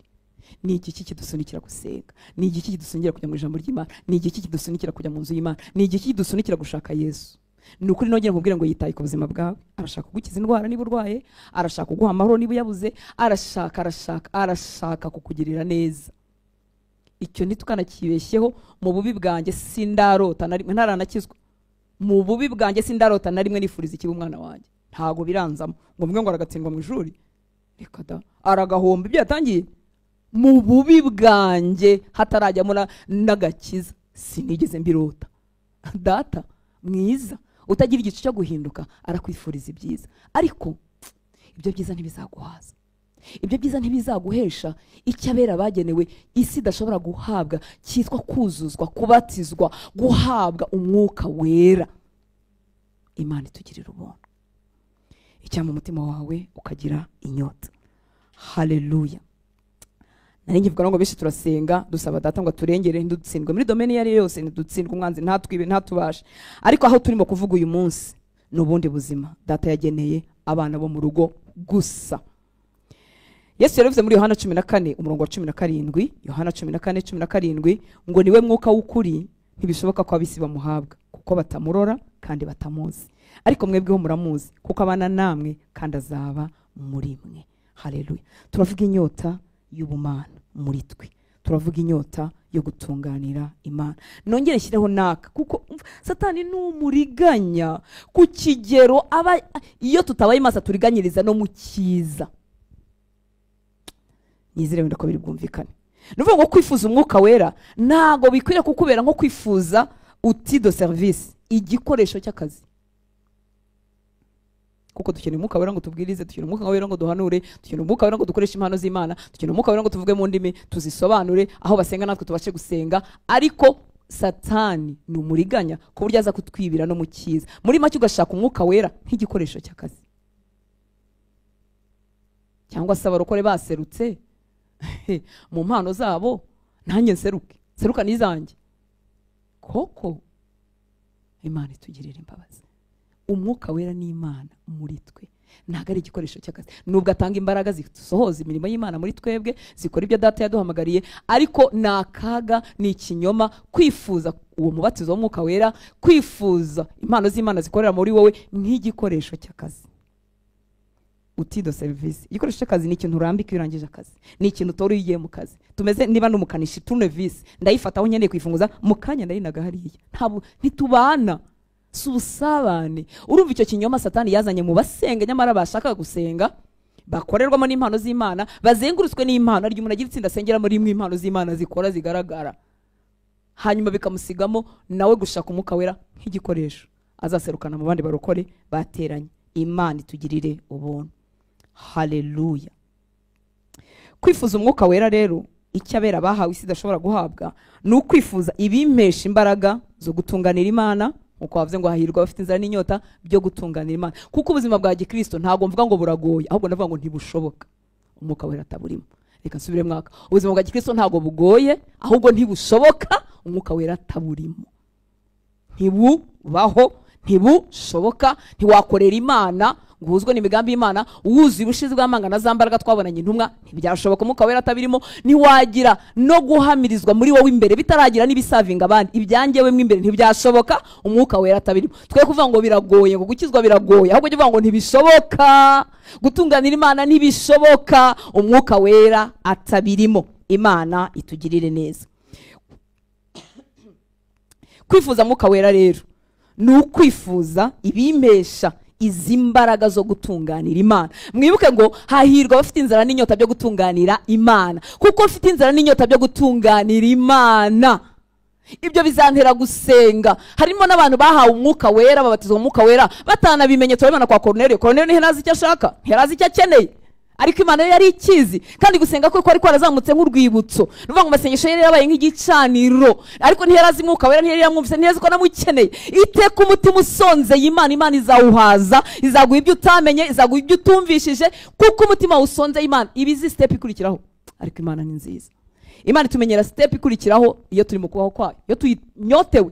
Speaker 1: Ni igiki kidusunikira gusenga? Ni igiki kidusunikira kujya mu ijambo ry'Imana? Ni igiki kidusunikira kujya mu nzu y'Imana? Ni igiki kidusunikira gushaka Yesu? Ni ukuri nongera nkubwire ngo yitaye ku buzima bwawe. Arashaka kugukiza indwara niba urwaye, arashaka kuguha amahoro niba uyabuze, arashaka, arashaka, arashaka kukugirira neza. Icyo ntitukanakibeshyeho. Mu bubi bwanjye sindarota na rimwe ntaranakizwa. Mu bubi bwanjye sindarota na rimwe nifuriza ikibi umwana wanjye. Ntago biranzamo ngo mvuge ngo aragatsindwa mu ishuri, reka da, aragahomba ibyo yatangiye. Mu bubi bwanjye hatarajyamo n'agakiza sinigeze mbirota. Data mwiza utagira igice cyo guhinduka arakwifuriza ibyiza, ariko ibyo byiza ntibizaguhaza, ibyo byiza ntibizaguhesha icyo abera bagenewe isi idashobora guhabwa, cyitwa kuzuzwa, kubatizwa, guhabwa umwuka wera. Imana itugirira ubuntu, icyampa umutima wawe ukagira inyota. Haleluya. Nari nkivuga ngo benshi turasenga dusaba Data ngo aturengere ntidutsindwe muri domaine iyo ari yo yose, ntidutsindwe umwanzi ntatwibe ntatubashe. Ariko aho turimo kuvuga uyu munsi ni ubundi buzima Data yageneye abana bo mu rugo gusa. Yesu yaravuze muri Yohana 14 umurongo wa 17, Yohana 14:17 ngo niwe mwuka w'ukuri, ntibishoboka ko abisi bamuhabwa kuko batamurora kandi batamuzi, ariko mwebweho muramuzi kuko abana namwe kandi azaba muri mwe. Haleluya. Turavuga inyota y'ubumana muri twe, turavuga inyota yo gutunganira Imana. Nongere nshyireho naka, kuko Satani ni umuriganya ku kigero aba iyo tutabaye maso turiganyiriza no mu cyiza. Nizere wenda ko biri bwumvikane. Ni ukuvuga ngo kwifuza umwuka wera ntago bikwiriye kukubera nko kwifuza outil de service, igikoresho cy'akazi. Kuko dukeneye umwuka wera ngo tubwirize, dukeneye umwuka wera ngo duhanure, dukeneye umwuka wera ngo dukoreshe impano z'Imana, dukeneye umwuka wera ngo tuvuge mu ndimi, tuzisobanure, aho basenga natwe tubashe gusenga. Ariko Satani ni umuriganya ku buryo aza kutwibira no mu cyiza. Muri make ugashaka umwuka wera nk'igikoresho cy'akazi. Cyangwa se abarokore baserutse mu mpano zabo, nanjye nseruke, seruka n'izanjye. Koko Imana itugirira imbabazi. Umwuka wera ni Imana muri twe, ntabwo ari igikoresho cy'akazi. Nubwo atanga imbaraga zisohoza imirimo y'Imana muri twebwe, zikora ibyo Data yaduhamagariye, ariko ni akaga, ni ikinyoma kwifuza uwo mubatizo w'umwuka wera, kwifuza impano z'Imana zikorera muri wowe nk'igikoresho cy'akazi. Outil de service, igikoresho cy'akazi ni ikintu urambika iyo urangije akazi, ni ikintu utora iyo ugiye mu kazi. Tumeze niba n'umukanishi, tournevis ndayifata aho nkeneye kuyifunguza mu kanya ndayinaga hariya, ntabwo ntitubana, si ubusabane. Urumva icyo kinyoma Satani yazanye mu basenga, nyamara bashaka gusenga bakorerwamo n'impano z'Imana, bazengurutswe n'impano. Ariko umuntu agira itsinda asengeramo rimwe, impano z'Imana zikora zigaragara, hanyuma bikamusigamo nawe gushaka Umwuka Wera nk'igikoresho azaserukana mu bandi barokore bateranye. Imana itugirire ubuntu. Haleluya. Kwifuza Umwuka Wera rero, icyo abera bahawe isi idashobora guhabwa, ni ukwifuza ibimpesha imbaraga zo gutunganira Imana, nkuko bavuze ngo hahirwa abafite inzara n'inyota byo gutunganira Imana. Kuko ubuzima bwa gikristo ntabwo mvuga ngo buragoye, ahubwo ndavuga ngo ntibushoboka Umwuka Wera ataburimo. Reka nsubire mwaka, ubuzima bwa gikristo ntabwo bugoye, ahubwo ntibushoboka Umwuka Wera ataburimo. Ntibubaho, ntibushoboka, ntiwakorera Imana ngo uhuzwe n'imigambi y'Imana wuzuye ubushizi bw'amanga na za mbaraga twabonanye intumwa, ntibyashoboka Umwuka Wera atabirimo. Ntiwagira no guhamirizwa muri wowe imbere bitaragira n'ibisavinga abandi, ibyangewe mo imbere ntibyashoboka Umwuka Wera atabirimo. Twe kuvuga ngo biragoye, ngo gukizwa biragoye, ahubwo uvuga ngo ntibishoboka, gutunganira Imana ntibishoboka Umwuka Wera atabirimo. Imana itugirire neza. Kwifuza Umwuka Wera rero ni ukwifuza ibimpesha izi mbaraga zo gutunganira Imana. Mwibuke ngo hahirwa abafite inzara n'inyota byo gutunganira Imana. Kuko mfite inzara n'inyota byo gutunganira Imana, ibyo bizantera gusenga. Harimo n'abantu bahawe Umwuka Wera, babatizwa Umwuka Wera batanabimenye. Turabibona kwa Kornelio. Kornelio ntiyarazi icyo ashaka, ntiyarazi icyo akeneye, ariko Imana yo yari ikizi, kandi gusenga kwe kwari kwarazamutse nk'urwibutso. Nuvuga ngo amasengesho yari yabaye nk'igicaniro, ariko ntiyarazi Umwuka Wera, ntiyari yamwumvise, ntiyazi ko anamukeneye. Iteka umutima usonzeye Imana, Imana izawuhaza, izaguha ibyo utamenye, izaguha ibyo utumvishije, kuko umutima usonzeye Imana. Ibizi step ikurikiraho, ariko Imana ni nziza. Imana itumenyera step ikurikiraho iyo turi mu kubaho kwayo, iyo tuyinyotewe.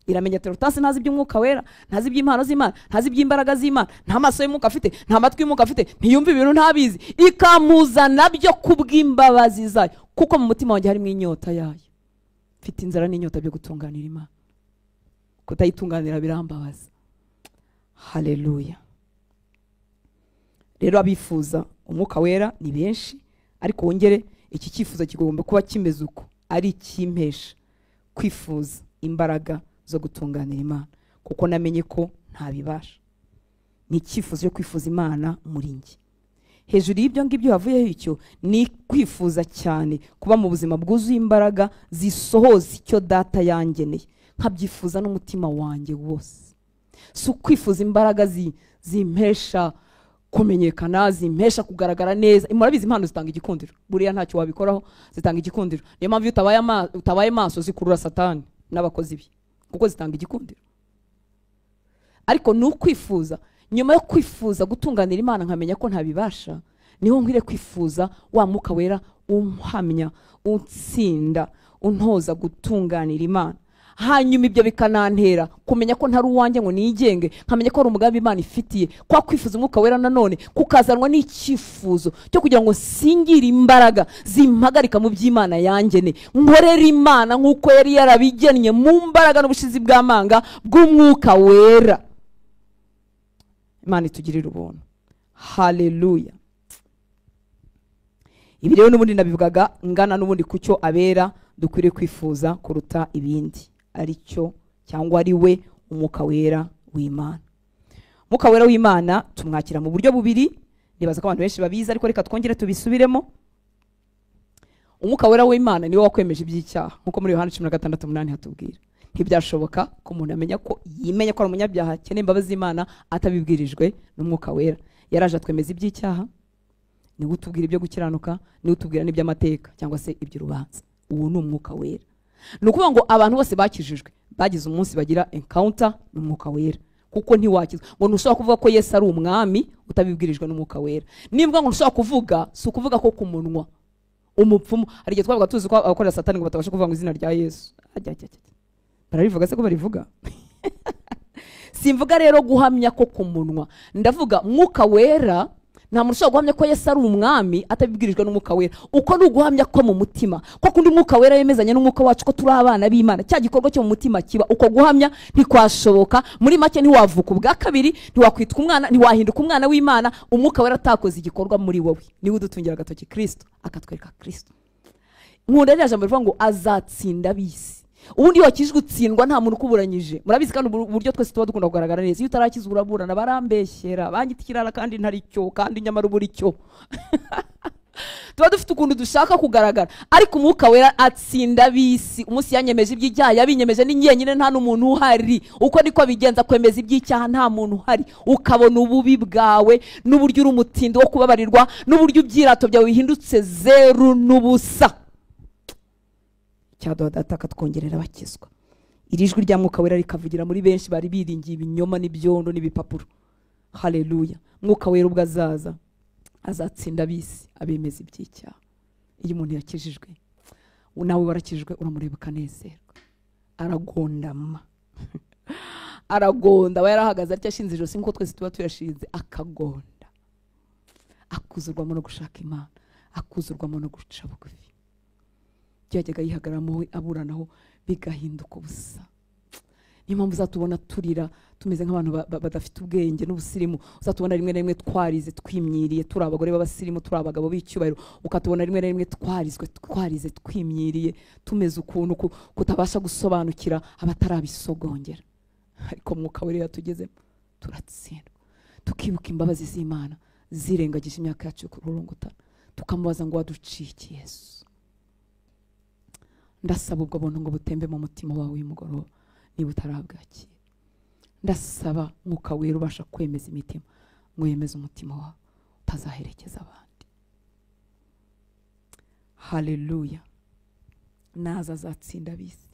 Speaker 1: Iramenya Terotasi ntazi iby'Umwuka Wera, ntazi iby'impano z'Imana, ntazi iby'imbaraga z'Imana, nta maso y'Umwuka afite, nta matwi y'Umwuka afite, ntiyumva ibintu ntabizi, ikamuzana byo kubw'imbabazi zayo, kuko mu mutima wanjye harimo inyota yayo. Mfite inzara n'inyota byo gutunganira Imana, kutayitunganira birambabaza. Haleluya. Rero abifuza Umwuka Wera ni benshi, ariko wongere iki cyifuzo kigomba kuba kimeze uko ari ikimpesha kwifuza imbaraga zo gutunganira Imana, kuko namenye ko ntabibasha. Ni icyifuzo cyo kwifuza Imana muri njye. Hejuru y'ibyo ngibyo havuyeho icyo ni kwifuza cyane kuba mu buzima bwuzuye imbaraga zisohoza icyo Data yangeneye, nkabyifuza n'umutima wanjye wose. Si ukwifuza imbaraga zimpesha kumenyekana, zimpesha kugaragara neza. Murabizi impano zitanga igikundiro, buriya ntacyo wabikoraho, zitanga igikundiro. Niyo mpamvu iyo utabaye maso zikurura Satani n'abakozi be, kuko zitanga igikundiro. Ariko ni ukwifuza, nyuma yo kwifuza gutunganira Imana nkamenya ko ntabibasha, niho nkwiriye kwifuza wa Mwuka Wera umpamya, unsinda, untoza gutunganira Imana. Hanyuma ibyo bikanantera kumenya ko ntari uwanjye ngo nigenge, nkamenya ko ari umugambi Imana ifitiye. Kwa kwifuza Umwuka Wera nanone kukazanwa n'icyifuzo cyo kugira ngo singire imbaraga zimpagarika mu by'Imana yangene, nkorera Imana nk'uko yari yarabigennye mu mbaraga n'ubushizi bw'amanga bw'Umwuka Wera. Imana itugirire ubuntu. Haleluya. Ibi rero n'ubundi nabivugaga ngana n'ubundi kucyo abera dukwiriye kwifuza kuruta ibindi, aricyo cyangwa ari we Umwuka Wera w'Imana. Umwuka Wera w'Imana tumwakira mu buryo bubiri, nibaza ko abantu benshi babizi, ariko reka twongere tubisubiremo. Umwuka Wera w'Imana niwe wakwemeje iby'icyaha, nkuko muri Yohana 16:8 hatubwira. Ntibyashoboka ko umuntu amenya ko yimenya ko ari umunyabyaha akeneye imbabazi z'Imana atabibwirijwe n'Umwuka Wera. Yaraje atwemeza iby'icyaha, niwe utubwira ibyo gukiranuka, niwe utubwira n'iby'amateka cyangwa se iby'urubanza. Uwo ni Umwuka Wera. Ni ukuvuga ngo abantu bose bakijijwe bagize umunsi bagira encounter n'Umwuka Wera, kuko ntiwakizwa ngo ntushobora kuvuga ko Yesu ari umwami utabibwirijwe n'Umwuka Wera. Niba ngo ntushobora kuvuga, si ukuvuga ko ku munwa. Umupfumu hari igihe twavuga tuzi ko abakorera Satani ngo batabasha kuvuga ngo izina rya Yesu. Bararivuga se ko barivuga? Simvuga rero guhamya ko ku munwa, ndavuga Mwuka Wera Nta muntu ushobora guhamya ko Yesu ari umwami atabibwirijwe n'Umwuka Wera. Uko ni uguhamya ko mu mutima, ko kundi Umwuka Wera yemezanya n'umwuka wacu ko turi abana b'Imana. Cya gikorwa cyo mu mutima kiba, uko guhamya ntikwashoboka. Muri make ntiwavuka ubwa kabiri, ntiwakwitwa umwana, ntiwahinduka umwana w'Imana Umwuka Wera atakoze igikorwa muri wowe. Niwe udutungira agatoki Kristo, akatwereka Kristo. Nkunda ririya jambo rivuga ngo azatsinda ab'isi. Ubundi iyo wakijwe utsindwa nta muntu ukuburanyije. Murabizi kandi uburyo twese tuba dukunda kugaragara neza. Iyo utarakizwa uraburana, barambeshyera, banyita ikirara kandi ntari cyo, kandi nyamara uburi cyo. Tuba dufite ukuntu dushaka kugaragara, ariko Umwuka Wera atsinda ab'isi. Umunsi yanyemeje iby'icyaha, yabinyemeje ni njyenyine, nta n'umuntu uhari. Uko niko bigenza, kwemeza iby'icyaha nta muntu uhari, ukabona ububi bwawe n'uburyo uri umutindi wo kubabarirwa, n'uburyo ibyirato byawe bihindutse zeru n'ubusa. Cyaduha Data akatwongerera abakizwa. Iri jwi rya Mwuka Wera rikavugira muri benshi bari biringiye ibinyoma n'ibyondo n'ibipapuro. Haleluya. Mwuka Wera ubwo azaza azatsinda ab'isi, abemeza iby'icyaha. Iyo umuntu yakijijwe, nawe warakijijwe, uramureba ukanezerwa. Aragondama. Aragonda, aba yarahagaze atya ashinze ijosi nk'uko twese tuba tuyashinze, akagonda. Akuzurwamo no gushaka Imana, akuzurwamo no guca bugufi. Byajyaga yihagaramo we aburanaho bigahinduka ubusa. Niyo mpamvu uzatubona turira tumeze nk'abantu badafite ubwenge n'ubusirimu. Uzatubona rimwe na rimwe twarize twimyiriye, turi abagore b'abasirimu, turi abagabo b'icyubahiro. Ukatubona rimwe na rimwe twarize twimyiriye, tumeze ukuntu kutabasha gusobanukira abatarabisogongera. Ariko Mwuka Wera yatugezemo turatsindwa, tukibuka imbabazi z'Imana zirengagije imyaka yacu yo kururungutana, tukamubaza ngo waduciye iki Yesu? Ndasaba ubwo buntu ngo butembe mu mutima wawe uyu mugoroba niba utarabwakira. Ndasaba Mwuka Wera ubasha kwemeza imitima ngo yemeze umutima wawe utazaherekeza abandi. Haleluya. Naza azatsinda ab'isi.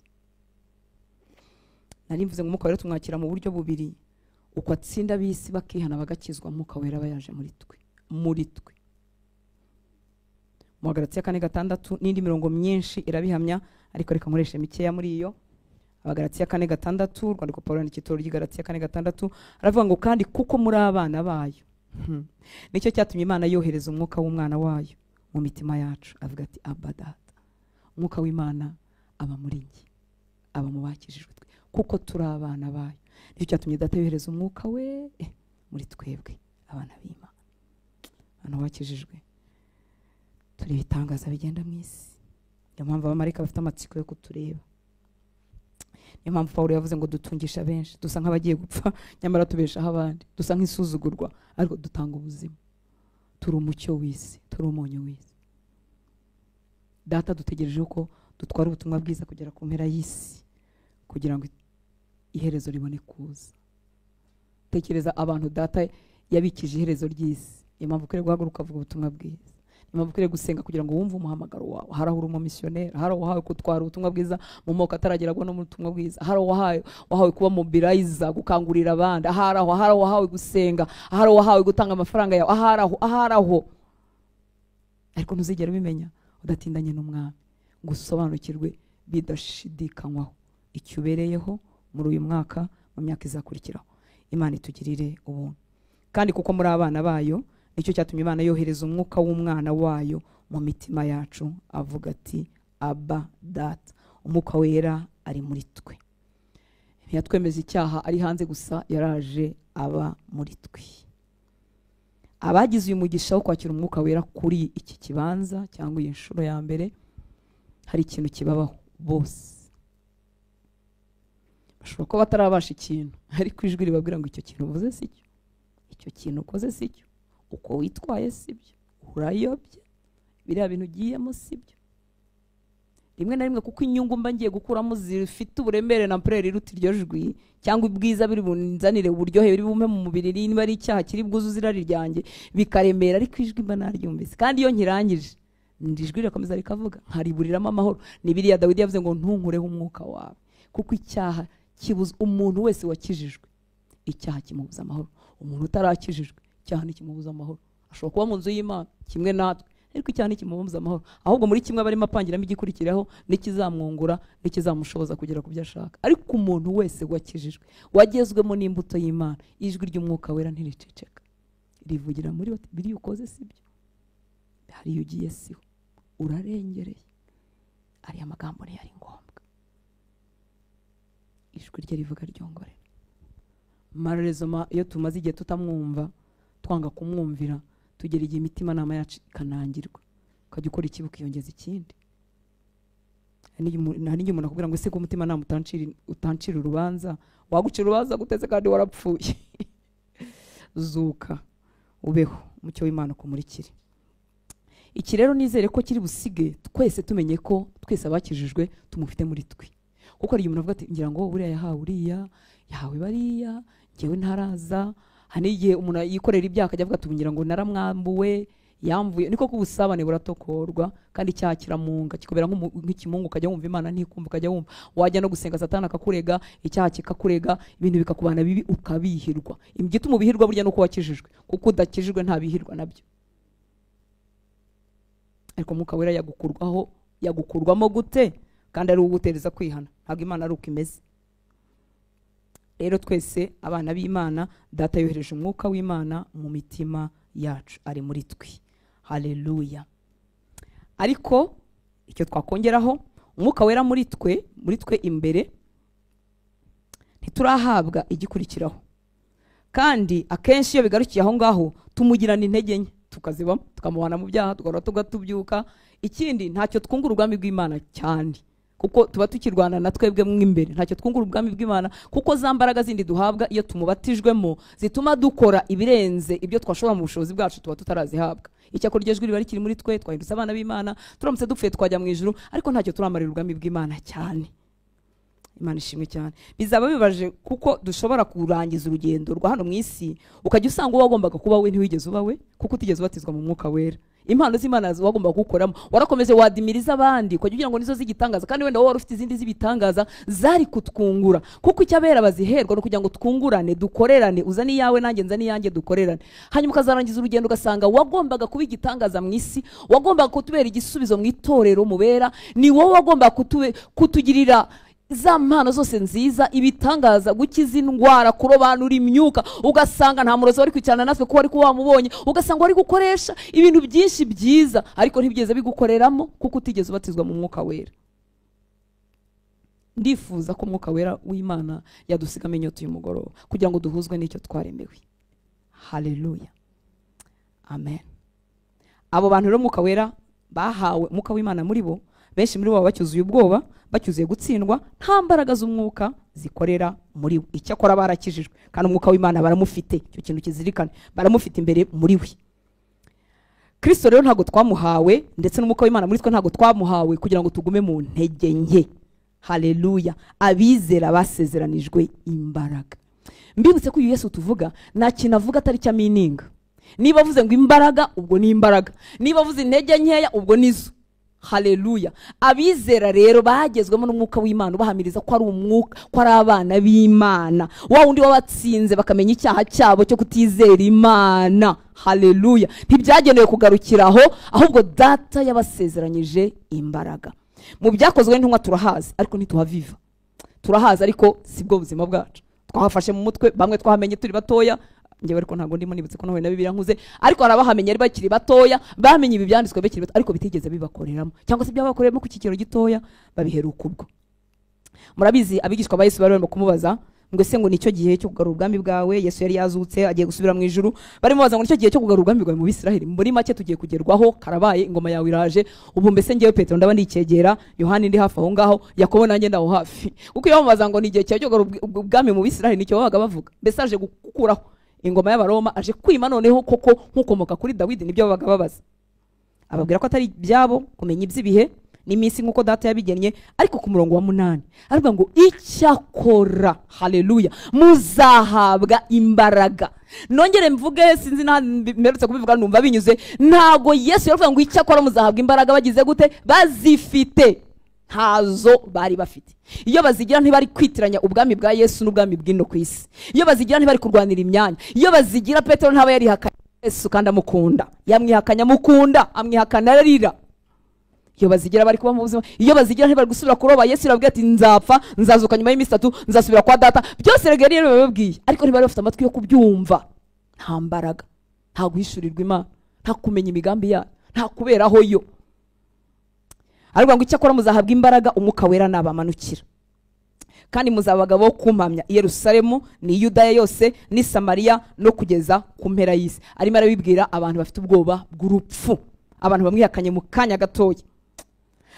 Speaker 1: Nari mvuze ngo Umwuka Wera tumwakira mu buryo bubiri. Uko atsinda ab'isi bakihana bagakizwa, Mwuka Wera aba yaje muri twe, muri twe. Mu Bagalatiya 4:6 n'indi mirongo myinshi irabihamya, ariko reka nkoreshe mikeya muri iyo. Abagalatiya 4:6, urwandiko Pawulo yandikiye itorero ry'i Galatiya 4:6, aravuga ngo kandi kuko muri abana bayo, nicyo cyatumye Imana yohereza umwuka w'umwana wayo mu mitima yacu, avuga ati Abba Data. Umwuka w'Imana aba muri njye, aba mu bakijijwe twe, kuko turi abana bayo. Nicyo cyatumye Data yohereza umwuka we muri twebwe abana b'Imana. Abantu bakijijwe turi ibitangaza bigenda mu isi. Niyo mpamvu abamarayika bafite amatsiko yo kutureba. Niyo mpamvu Pawulo yavuze ngo dutungisha benshi, dusa nk'abagiye gupfa nyamara tubeshaho abandi, dusa nk'isuzugurwa ariko dutanga ubuzima. Turi umucyo w'isi, turi umunyu w'isi. Data dutegereje ko dutwara ubutumwa bwiza kugera ku mpera y'isi, kugira ngo iherezo ribone kuza. Tekereza abantu Data yabikije iherezo ry'isi. Niyo mpamvu ukwiriye guhaguruka ukavuga ubutumwa bwiza. Niyo mpamvu ukwiriye gusenga kugira ngo wumve umuhamagaro wawe. Hari aho uri umumisiyoneri, hari aho wahawe gutwara ubutumwa bwiza mu moko ataragerwaho n'ubutumwa bwiza, hari aho wahawe kuba mobilizer, gukangurira abandi, hari aho wahawe gusenga, hari aho wahawe gutanga amafaranga yawe, ahari aho. Ariko ntuzigera ubimenya udatindanye n'Umwami ngo usobanukirwe bidashidikanywaho icyo ubereyeho muri uyu mwaka, mu myaka izakurikiraho. Imana itugirire ubuntu. Kandi kuko muri abana bayo, nicyo cyatumye Imana yohereza umwuka w'umwana wayo mu mitima yacu, avuga ati Abba Data. Umwuka Wera ari muri twe. Ntiyatwemeza icyaha ari hanze gusa, yaraje aba muri twe. Abagize uyu mugisha wo kwakira Umwuka Wera kuri iki kibanza cyangwa iyi nshuro ya mbere, hari ikintu kibabaho bose. Bashobora kuba batarabasha ikintu, ariko ijwi ribabwira ngo icyo kintu uvuze si cyo, icyo kintu ukoze si cyo, uko witwaye si byo, urayobye, biriya bintu ugiyemo si byo. Rimwe na rimwe kuko inyungu mba ngiye gukuramo zifite uburemere na ampleur iruta iryo jwi, cyangwa ubwiza biri bunzanire uburyohe biri bumpe mu mubiri, niba ari icyaha kiri bwuzuze irari ryanjye bikaremera, ariko ijwi mba naryumvise. Kandi iyo nkirangije ijwi rirakomeza rikavuga, nkariburiramo amahoro. Ni biriya Dawidi yavuze ngo ntunkureho umwuka wawe, kuko icyaha kibuza umuntu wese wakijijwe, icyaha kimubuza amahoro. Umuntu utarakijijwe icyaha ntikimubuza amahoro. Ashobora kuba mu nzu y'Imana kimwe natwe, ariko icyaha ntikimubuza amahoro. Ahubwo muri kimwe barimo apangiramo igikurikiraho n'ikizamwungura n'ikizamushoboza kugera ku byo ashaka. Ariko umuntu wese wakijijwe, wagezwemo n'imbuto y'Imana, ijwi ry'Umwuka Wera ntiriceceka, Rivugira muri we, biri ukoze sibyo, hari ugiye siho, urarengereye. Ariya magambo ntiyari ngombwa. Ijwi rye rivuga ryongorera. Marerezoma iyo tumaze igihe tutamwumva, twanga kumwumvira, tugera igihe imitima nama yacu ikanangirwa, ukajya ukora ikibi ukiyongeza ikindi. Hari n'igihe umuntu akubwira ngo ese ko umutima nama utancira urubanza, wagucira urubanza guteze kandi warapfuye. Zuka ubeho, umucyo w'Imana ukumurikire. Iki rero nizere ko kiri busige twese tumenye ko twese abakijijwe tumufite muri twe. Kuko hari umuntu avuga ati ngira ngo buriya yahawe uriya, yahawe bariya, njyewe ntaraza. Hari igihe umuntu yikorera ibyaha akajya avuga ati ngira ngo naramwambuwe, yamvuye. Niko kubusabane buratokorwa kandi icyaha kiramunga, kikubera nk'ikimungu, ukajya wumva Imana ntikumva, ukajya wumva wajya no gusenga Satani akakurega, icyaha kikakurega, ibintu bikakubana bibi ukabihirwa. Igituma ubihirwa burya nuko wakijijwe, kuko udakijijwe nta bihirwa nabyo. Ariko Mwuka Wera yagukurwaho, yagukurwamo gute kandi ari ugutereza kwihana? Ntabwo Imana ari uko imeze. Rero twese abana b'Imana, Data yohereje Umwuka w'Imana mu mitima yacu, ari muri twe. Haleluya. Ariko icyo twakongeraho, Umwuka Wera muri twe, muri twe imbere, ntiturahabwa igikurikiraho. Kandi akenshi iyo bigarukiye aho ngaho tumugirana intege nke, tukazibamo, tukamuhana mu byaha, tugahora tugatubyuka. Ikindi ntacyo twungura ubwami bw'Imana cyane, kuko tuba tukirwana na twebwe mw'imbere. Ntacyo twungura ubwami bw'Imana, kuko za mbaraga zindi duhabwa iyo tumubatijwemo zituma dukora ibirenze ibyo twashobora mu bushobozi bwacu, tuba tutarazihabwa. Icyakora iryo jwi riba rikiri muri twe, twahindutse abana b'Imana, turamutse dupfuye twajya mu ijuru, ariko ntacyo turamarira ubwami bw'Imana cyane. Imana ishimwe cyane. Bizaba bibaje kuko dushobora kurangiza urugendo rwa hano mu isi, ukajya usanga uwo wagombaga kuba we ntiwigeze uba we, kuko utigeze ubatizwa mu Mwuka Wera. Impano z'Imana wagombaga gukoramo, warakomeze wadimiriza abandi, ukajya ugira ngo nizo z'igitangaza, kandi wenda wowe wari ufite izindi z'ibitangaza zari kutwungura. Kuko icyo abera baziherwa no kugira ngo twungurane, dukorerane, uzane iyawe nanjye nzane iyanjye, dukorerane. Hanyuma ukazarangiza urugendo ugasanga wagombaga kuba igitangaza mu isi, wagombaga kutubera igisubizo mu itorero mubera, ni wowe wagombaga kutugirira za mpano zose nziza, ibitangaza, gukiza indwara, kurobanura imyuka, ugasanga nta murozi wari kwicarana natwe kuko wari kuba wamubonye, ugasanga wari gukoresha ibintu byinshi byiza, ariko ntibyigeze bigukoreramo kuko utigeze ubatizwa mu Mwuka Wera. Ndifuza ko Umwuka Wera w'Imana yadusigamo inyota uyu mugoroba, kugira ngo duhuzwe n'icyo twaremewe. Haleluya, amen. Abo bantu rero Umwuka Wera bahawe, Umwuka w'Imana muri bo, benshi muri bo bacyuzuye ubwoba, bacyuzuye gutsindwa, nta mbaraga z'umwuka zikorera muri we. Icyakora barakijijwe kandi Umwuka w'Imana baramufite, icyo kintu kizirikane, baramufite imbere muri we. Kristo rero ntabwo twamuhawe, ndetse n'Umwuka w'Imana muri twe ntabwo twamuhawe kugira ngo tugume mu ntege nke. Haleluya. Abizera basezeranijwe imbaraga. Mbibutse ko uyu Yesu tuvuga nta kintu avuga atari cya mininga. Niba avuze ngo imbaraga, ubwo ni imbaraga. Niba avuze intege nkeya, ubwo nizo. Haleluya. Abizera rero bagezwemo n'Umwuka w'Imana ubahamiriza ko ari umwuka, ko ari abana b'Imana, wa wundi wabatsinze bakamenya icyaha cyabo cyo kutizera Imana. Haleluya. Ntibyagenewe kugarukiraho, ahubwo Data yabasezeranyije imbaraga. Mu byakozwe n'intumwa turahazi, ariko ntituhaviva. Turahazi ariko sibwo buzima bwacu. Twahafashe mu mutwe, bamwe twahamenye turi batoya, njyewe ariko ntabwo ndimo nibutse ko nahuye na Bibiliya nkuze, ariko hari abahamenye ari bakiri batoya, bamenye ibi byanditswe bakiri bato, ariko bitigeze bibakoreramo, cyangwa se byabakoreyemo ku kigero gitoya babiheruka ubwo. Murabizi abigishwa ba Yesu bari barimo kumubaza ngo ese ngo nicyo gihe cyo kugarura ubwami bwawe? Yesu yari yazutse agiye gusubira mu ijuru, barimo baza ngo nicyo gihe cyo kugarura ubwami bwawe mu Bisiraheli. Muri make tugiye kugerwaho, karabaye, ingoma yawe iraje. Ubu mbese ngewe Petero ndaba ndikegera, Yohani ndi hafi aho ngaho, Yakobo nanjye ndaho hafi. Kuko iyo bamubaza ngo ni igihe cyo kugarura ubwami mu Bisiraheli, nicyo babaga bavuga. Mbese aje gukuraho ingoma y'Abaroma, aje kwima noneho koko nkukomoka kuri Dawidi, nibyo babaga babaza. Ababwira ko atari byabo kumenya iby'ibihe n'iminsi nkuko Data yabigennye, ariko ku murongo wa 8 aravuga ngo icyakora, haleluya, muzahabwa imbaraga. Nongere mvuge, sinzi na mperutse kubivuga numva binyuze, ntago Yesu yaravuga ngo icyakora muzahabwa imbaraga bagize gute? Bazifite. Ntazo bari bafite. Iyo bazigira ntibari kwitiranya ubwami bwa Yesu n'ubwami bw'ino ku isi. Iyo bazigira ntibari kurwanira imyanya. Iyo bazigira Petero ntaba yarihakanye Yesu kandi amukunda. Yamwihakanya amukunda, amwihakana ararira. Iyo bazigira bari kuba mu buzima, iyo bazigira ntibari gusubira kuroba. Yesu yarababwiye ati nzapfa, nzazuka nyuma y'iminsi 3, nzasubira kwa Data. Byose rero yari yababwiye, ariko ntibari bafite amatwi yo kubyumva. Nta mbaraga. Nta guhishurirwa Imana, nta kumenya imigambi yayo, nta kuberaho yo. Ariko ngo icyakora muzahabwa imbaraga Umwuka Wera nabamanukira, kandi muzaba abagabo bo kumpamya i Yerusalemu ni Yudaya yose ni Samariya no kugeza ku mpera y'isi. Arimo arabibwira abantu bafite ubwoba bw'urupfu, abantu bamwihakanye mu kanya gatoya,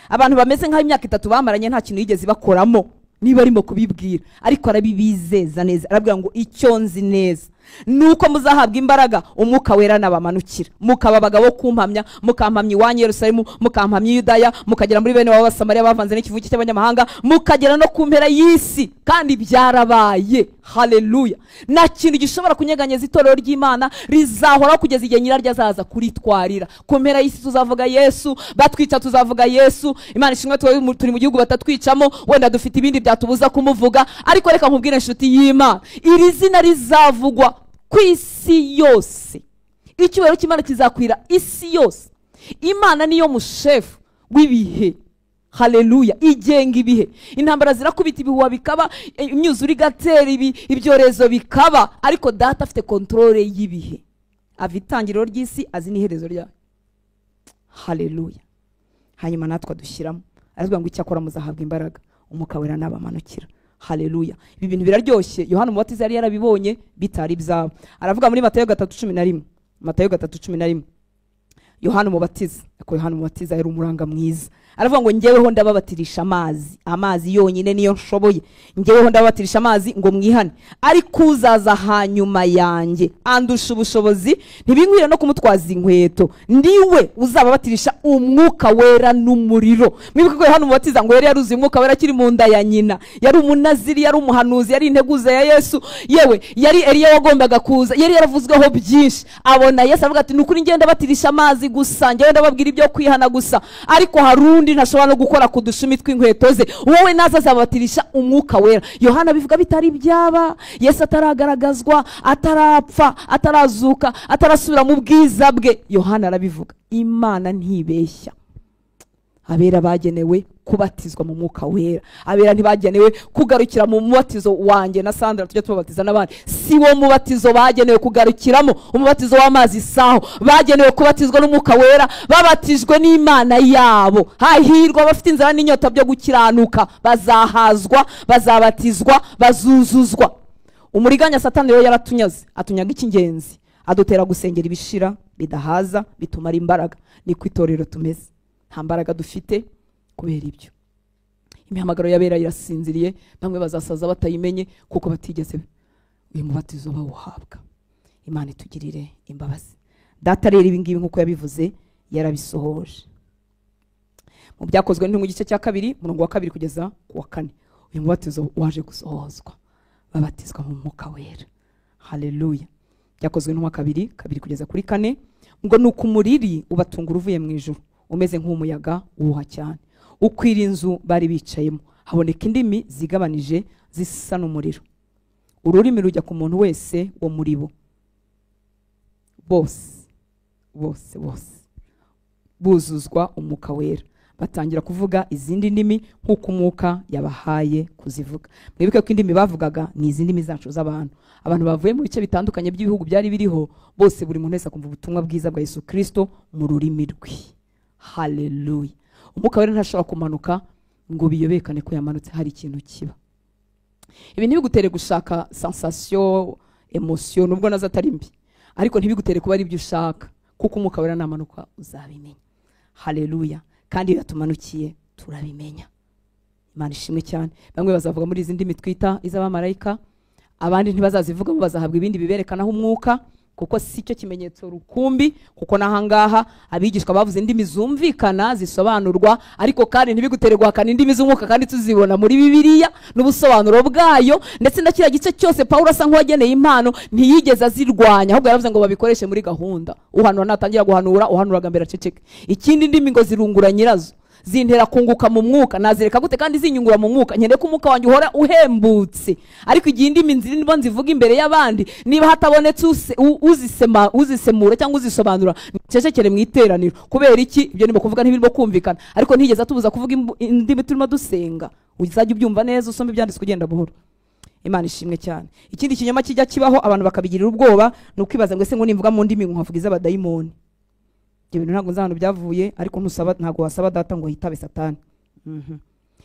Speaker 1: abantu bameze nk'aho imyaka 3 bamaranye nta kintu yigeze bakoramo. Niba arimo kubibwira, ariko arabibizeza neza, arabwira ngo icyo nzi neza nuko muzahabwa imbaraga Umwuka Wera nabamanukira, mukaba abagabo kumpamya, mukampamya iwanyu Yerusalemu, mukampamya Yudaya, mukagera muri bene wabo Basamariya bavanze n'ikivuki cy'abanyamahanga, mukagera no ku mpera y'isi. Kandi byarabaye. Haleluya. Nta kintu gishobora kunyeganyeza itorero ry'Imana, rizahoraho kugeza igihe nyiraryo azaza kuritwarira. Ku mpera y'isi tuzavuga Yesu, batwica tuzavuga Yesu. Imana ishimwe turi mu gihugu batatwicamo, wenda dufite ibindi byatubuza kumuvuga, ariko reka nkubwire inshuti y'Imana, iri zina rizavugwa ku isi yose. Icyubahiro cy'Imana kizakwira isi yose. Imana niyo mushefu w'ibihe. Haleluya. Igenga ibihe. Intambara zirakubita, ibihuha bikaba, imyuzure igatera, ibyorezo bikaba, ariko Data afite controle y'ibihe. Ava itangiriro ry'isi azi n'iherezo ryayo. Haleluya. Hanyuma natwe dushyiramo, aravuga ngo icyakora muzahabwa imbaraga Umwuka Wera nabamanukira. Haleluya. Ibi bintu biraryoshye. Yohana Umubatiza yari yarabibonye bitari byabo. Aravuga muri Matayo 3:11. Matayo 3:11. Yohana Umubatiza, ako Yohana Umubatiza yari umuranga mwiza. Aravuga ngo njyeweho ndababatirisha amazi, amazi yonyine niyo nshoboye. Njyeweho ndababatirisha amazi ngo mwihane, ariko uzaza hanyuma yanjye andusha ubushobozi, ntibinkwira no kumutwaza inkweto, ndiwe uzababatirisha Umwuka Wera n'umuriro. Mwibuke ko Yohana Umubatiza ngo yari yaruzuye Umwuka Wera akiri mu nda ya nyina. Yari umunaziri, yari umuhanuzi, yari integuza ya Yesu, yewe yari Eliya wagombaga kuza, yari yaravuzweho byinshi. Abona Yesu avuga ati nukuri ngenda batirisha amazi gusa, njyewe ndababwira ibyo kwihana gusa, ariko harundi ntashobora no gukora ku dushumi tw'inkweto ze, wowe naza azabatirisha Umwuka Wera. Yohana bivuga bitari byaba, Yesu ataragaragazwa, atarapfa, atarazuka, atarasubira mu bwiza bwe. Yohana arabivuga. Imana ntibeshya. Abera bagenewe kubatizwa mu Mwuka Wera. Abera ntibagenewe kugarukira mu mubatizo wanjye na Sandra tujya tubabatiza n'abandi. Si wo mubatizo bagenewe kugarukiramo, umubatizo w'amazi saho. Bagenewe kubatizwa n'Umwuka Wera, babatijwe n'Imana yabo. Hahirwa abafite inzara n'inyota byo gukiranuka, bazahazwa, bazabatizwa, bazuzuzwa. Umuriganya Satani rero yaratunyaze, atunyaga icy'ingenzi, adutera gusengera ibishira bidahaza, bitumara imbaraga. Ni ku itorero tumeze, nta mbaraga dufite kubera ibyo. Imihamagaro y'abera irasinziriye, bamwe bazasaza batayimenye kuko batigeze uyu mubatizo bawuhabwa. Imana itugirire imbabazi. Data rero ibi ngibi nkuko yabivuze yarabisohoje. Mu byakozwe n'intumwa igice cya 2 umurongo wa 2 kugeza ku wa 4, uyu mubatizo waje gusohozwa, babatizwa mu Mwuka Wera. Haleluya. Byakozwe n'intumwa 2:2 kugeza kuri 4, ngo nuko umuriri ubatungura uvuye mu ijuru umeze nk'umuyaga uhuha cyane, ukwira inzu bari bicayemo, haboneka indimi zigabanije zisa n'umuriro, ururimi rujya ku muntu wese wo muri bo. Bose bose bose buzuzwa Umwuka Wera, batangira kuvuga izindi ndimi nk'uko Umwuka yabahaye kuzivuga. Mwibuke ko indimi bavugaga ni izindi ndimi zacu z'abantu. Abantu bavuye mu bice bitandukanye by'ibihugu byari biriho, bose buri muntu wese akumva ubutumwa bwiza bwa Yesu Kristo mu rurimi rwe. Haleluya. Umwuka Wera ntashobora kumanuka ngo biyobekane ko yamanutse, hari ikintu kiba. Ibi ntibigutere gushaka sensation, emotion, nubwo nazo atari mbi, ariko ntibigutere kuba ari ibyo ushaka, kuko Umwuka Wera namanuka uzabimenya. Haleluya. Kandi iyo yatumanukiye turabimenya. Imana ishimwe cyane. Bamwe bazavuga muri izi ndimi twita iz'abamarayika, abandi ntibazazivuga, bazahabwa ibindi biberekanaho Umwuka, kuko si cyo kimenyetso rukumbi, kuko nahangaha abigishwa bavuze indimi zumvikana zisobanurwa, ariko kandi ntibigutere guhakana indimi z'umwuka kandi tuzibona muri Bibiliya n'ubusobanuro bwayo. Ndetse na kiriya gice cyose Paulo asa nk'uwageneye impano ntiyigeze azirwanya, ahubwo yaravuze ngo babikoreshe muri gahunda. Uhanura natangira guhanura, uhanuraga mbere aceceke. Ikindi ndimi ngo zirungura nyirazo, zintera kunguka mu mwuka, nazireka gute kandi zinyungura mu mwuka? Nkeneye ko umwuka wanjye uhora uhembutse. Ariko igihe indimi nzirimo nzivuga imbere y'abandi, niba hatabonetse uzisemura cyangwa uzisobanura, ncecekere mu iteraniro. Kubera iki? Ibyo ndimo kuvuga ntibirimo kumvikana, ariko ntigeze atubuza kuvuga indimi turimo dusenga. Uzajya ubyumva neza usome ibyanditswe ugenda buhoro. Imana ishimwe cyane. Ikindi kinyoma kijya kibaho abantu bakabigirira ubwoba ni ukwibaza ngo ese ngo nimvuga mu ndimi nkavuga iz'abadayimoni. Ibyo bintu ntabwo nzi ahantu byavuye, ariko ntusaba, ntabwo wasaba data ngo yitabe Satani.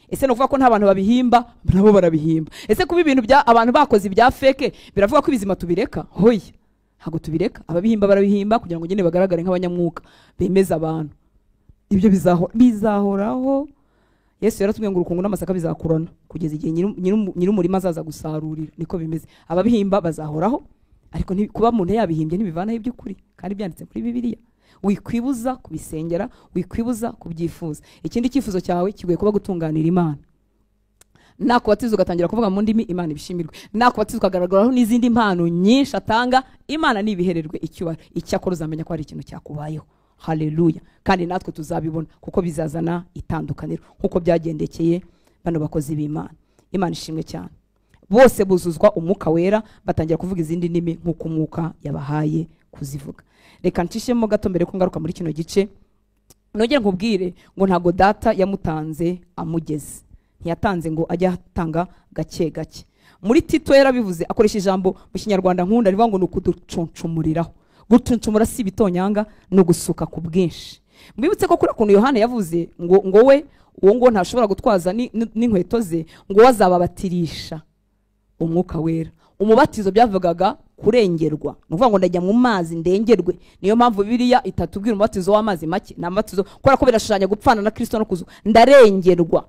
Speaker 1: Ese no kuvuga ko nta bantu babihimba, nabo barabihimba. Ese kuba ibintu bya abantu bakoze ibya fake biravuga ko ibizima tubireka? Hoya, ntabwo tubireka. Ababihimba barabihimba kugira ngo nyine bagaragare nk'abanyamwuka bemeza abantu. Ibyo bizahoraho. Yesu yaratubwiye ngo urukungu n'amasaka bizakurana kugeza igihe nyir'umurima azaza gusarurira. Niko bimeze. Ababihimba bazahoraho, ariko kuba umuntu yabihimbye ntibivanaho iby'ukuri kandi byanditse muri Bibiliya. Wikwibuza kubisengera, wikwibuza kubyifuza. Ikindi cyifuzo cyawe kiguye kuba gutunganira Imana. Nakubatiza ugatangira kuvuga mu ndimi, Imana ibishimirwe. Nakubatiza ukagaragaraho n'izindi mpano nyinshi atanga, Imana nibihererwe icyubahiro. Icyakora uzamenya ko hari ikintu cyakubayeho. Haleluya. Kandi natwe tuzabibona kuko bizazana itandukaniro nkuko byagendekeye bano bakozi b'Imana. Imana ishimwe cyane. Bose buzuzwa umwuka wera batangira kuvuga izindi ndimi nkuko umwuka yabahaye kuzivuga. Reka ncishemo gato mbere ko ngaruka muri kino gice. Nongere nkubwire ngo ntago data yamutanze amugeze. Ntiyatanze ngo ajye atanga gake gake. Muri Tito yarabivuze akoresha ijambo mu Kinyarwanda nkunda rivuga ngo ni ukuducuncumuriraho. Gucuncumura si ibitonyanga, no gusuka ku bwinshi. Mwibutse ko kuri kuntu Yohana yavuze ngo we uwo ngo ntashobora gutwaza n'inkweto ze, ngo wazababatirisha umwuka wera. Umubatizo byavugaga kurengerwa, ni ukuvuga ngo ndajya mu mazi ndengerwe. Niyo mpamvu Bibiliya itatubwira umubatizo w'amazi make, ni amabatizo kubera ko birashushanya gupfana na Kristo no kuzuka. Ndarengerwa.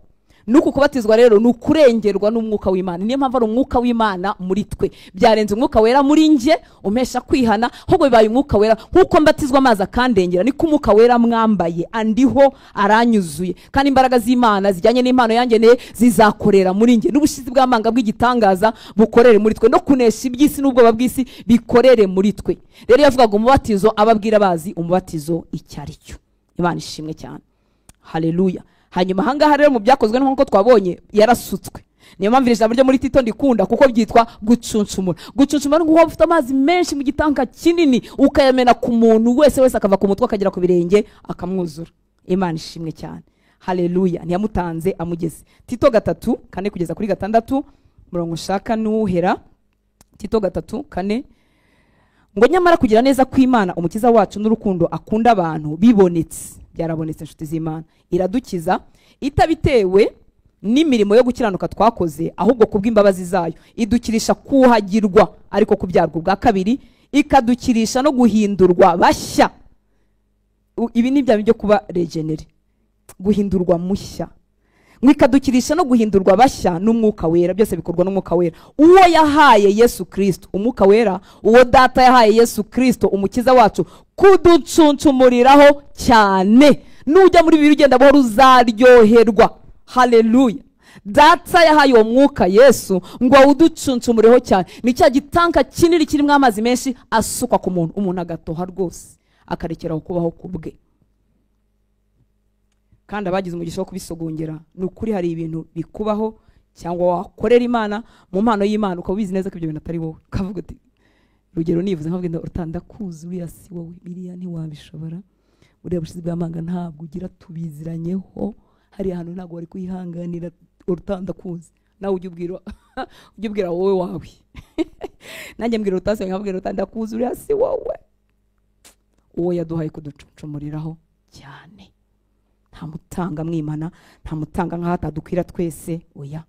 Speaker 1: Nuko kubatizwa rero ni ukurengerwa n'umwuka w'Imana. Niyo mpamvu ari umwuka w'Imana muri twe. Byarenze umwuka wera muri nje umpesha kwihana, ahubwo bibaye umwuka wera. Nkuko mbatizwa amazi akandengera, niko umwuka wera mwambaye andiho aranyuzuye. Kandi imbaraga z'Imana zijyanye n'impano yanjye zizakorera muri nje, n'ubushizi bw'amanga bw'igitangaza bukorere muri twe, no kunesha iby'isi n'ubwoba bw'isi bikorere muri twe. Rero yavugaga umubatizo ababwira bazi umubatizo icyo ari cyo. Imana ishimwe cyane. Haleluya. Hanyuma ahangaha rero mu byakozwe nkuko twabonye yarasutswe. Niyo mpamvu ijambo ryo muri Tito ndikunda kuko byitwa gucuncumura. Gucuncumura ni nkuko ufite amazi menshi mu gitanka kinini ukayamena ku muntu wese akava ku mutwe akagera ku birenge akamwuzura. Imana ishimwe cyane. Haleluya. Ntiyamutanze amugeze. Tito 3:4 kugeza kuri 6, murongo ushaka nuhera. Tito 3:4 ngo nyamara kugira neza kw'Imana umukiza wacu n'urukundo akunda abantu bibonetse. Byarabonetse inshuti z'Imana. Iradukiza itabitewe n'imirimo yo gukiranuka twakoze, ahubwo kubw'imbabazi zayo. Idukirisha kuhagirwa ariko kubyarwa ubwa kabiri, ikadukirisha no guhindurwa bashya. Ibi ni bya byo kuba regenere, guhindurwa mushya. Ngo ikadukirisha no guhindurwa bashya n'umwuka wera. Byose bikorwa n'umwuka wera. Uwo yahaye Yesu Kristo, umwuka wera, uwo data yahaye Yesu Kristo umukiza wacu kuducuncumuriraho cyane. Nujya muri Bibiliya ugenda buhoro uzaryoherwa. Haleluya. Data yahaye uwo mwuka Yesu ngo awuducuncumureho cyane. Ni cya gitanka kinini kirimo amazi menshi asukwa ku muntu, umuntu agatoha rwose akarekeraho kubaho kubwe. Kandi abagize umugisha wo kubisogongera, ni ukuri hari ibintu bikubaho cyangwa wakorera Imana mu mpano y'Imana ukaba ubizi neza ko ibyo bintu atari wowe. Ukavuga uti, rugero nivuze nkavuga ngo utandakuzi uriya si wowe, biriya ntiwabishobora, uriya bushizi bw'amanga ntabwo ugira, tubiziranyeho, hari ahantu ntabwo wari kuyihanganira, utandakuzi. Nawe ujye ubwira wowe wawe. Nanjye mbwira utase nkavuga utandakuzi uriya si wowe. Uwo yaduhaye kuducuncumuriraho cyane. Ntamutanga mwimana, ntamutanga nkaho atadukwira twese, oya.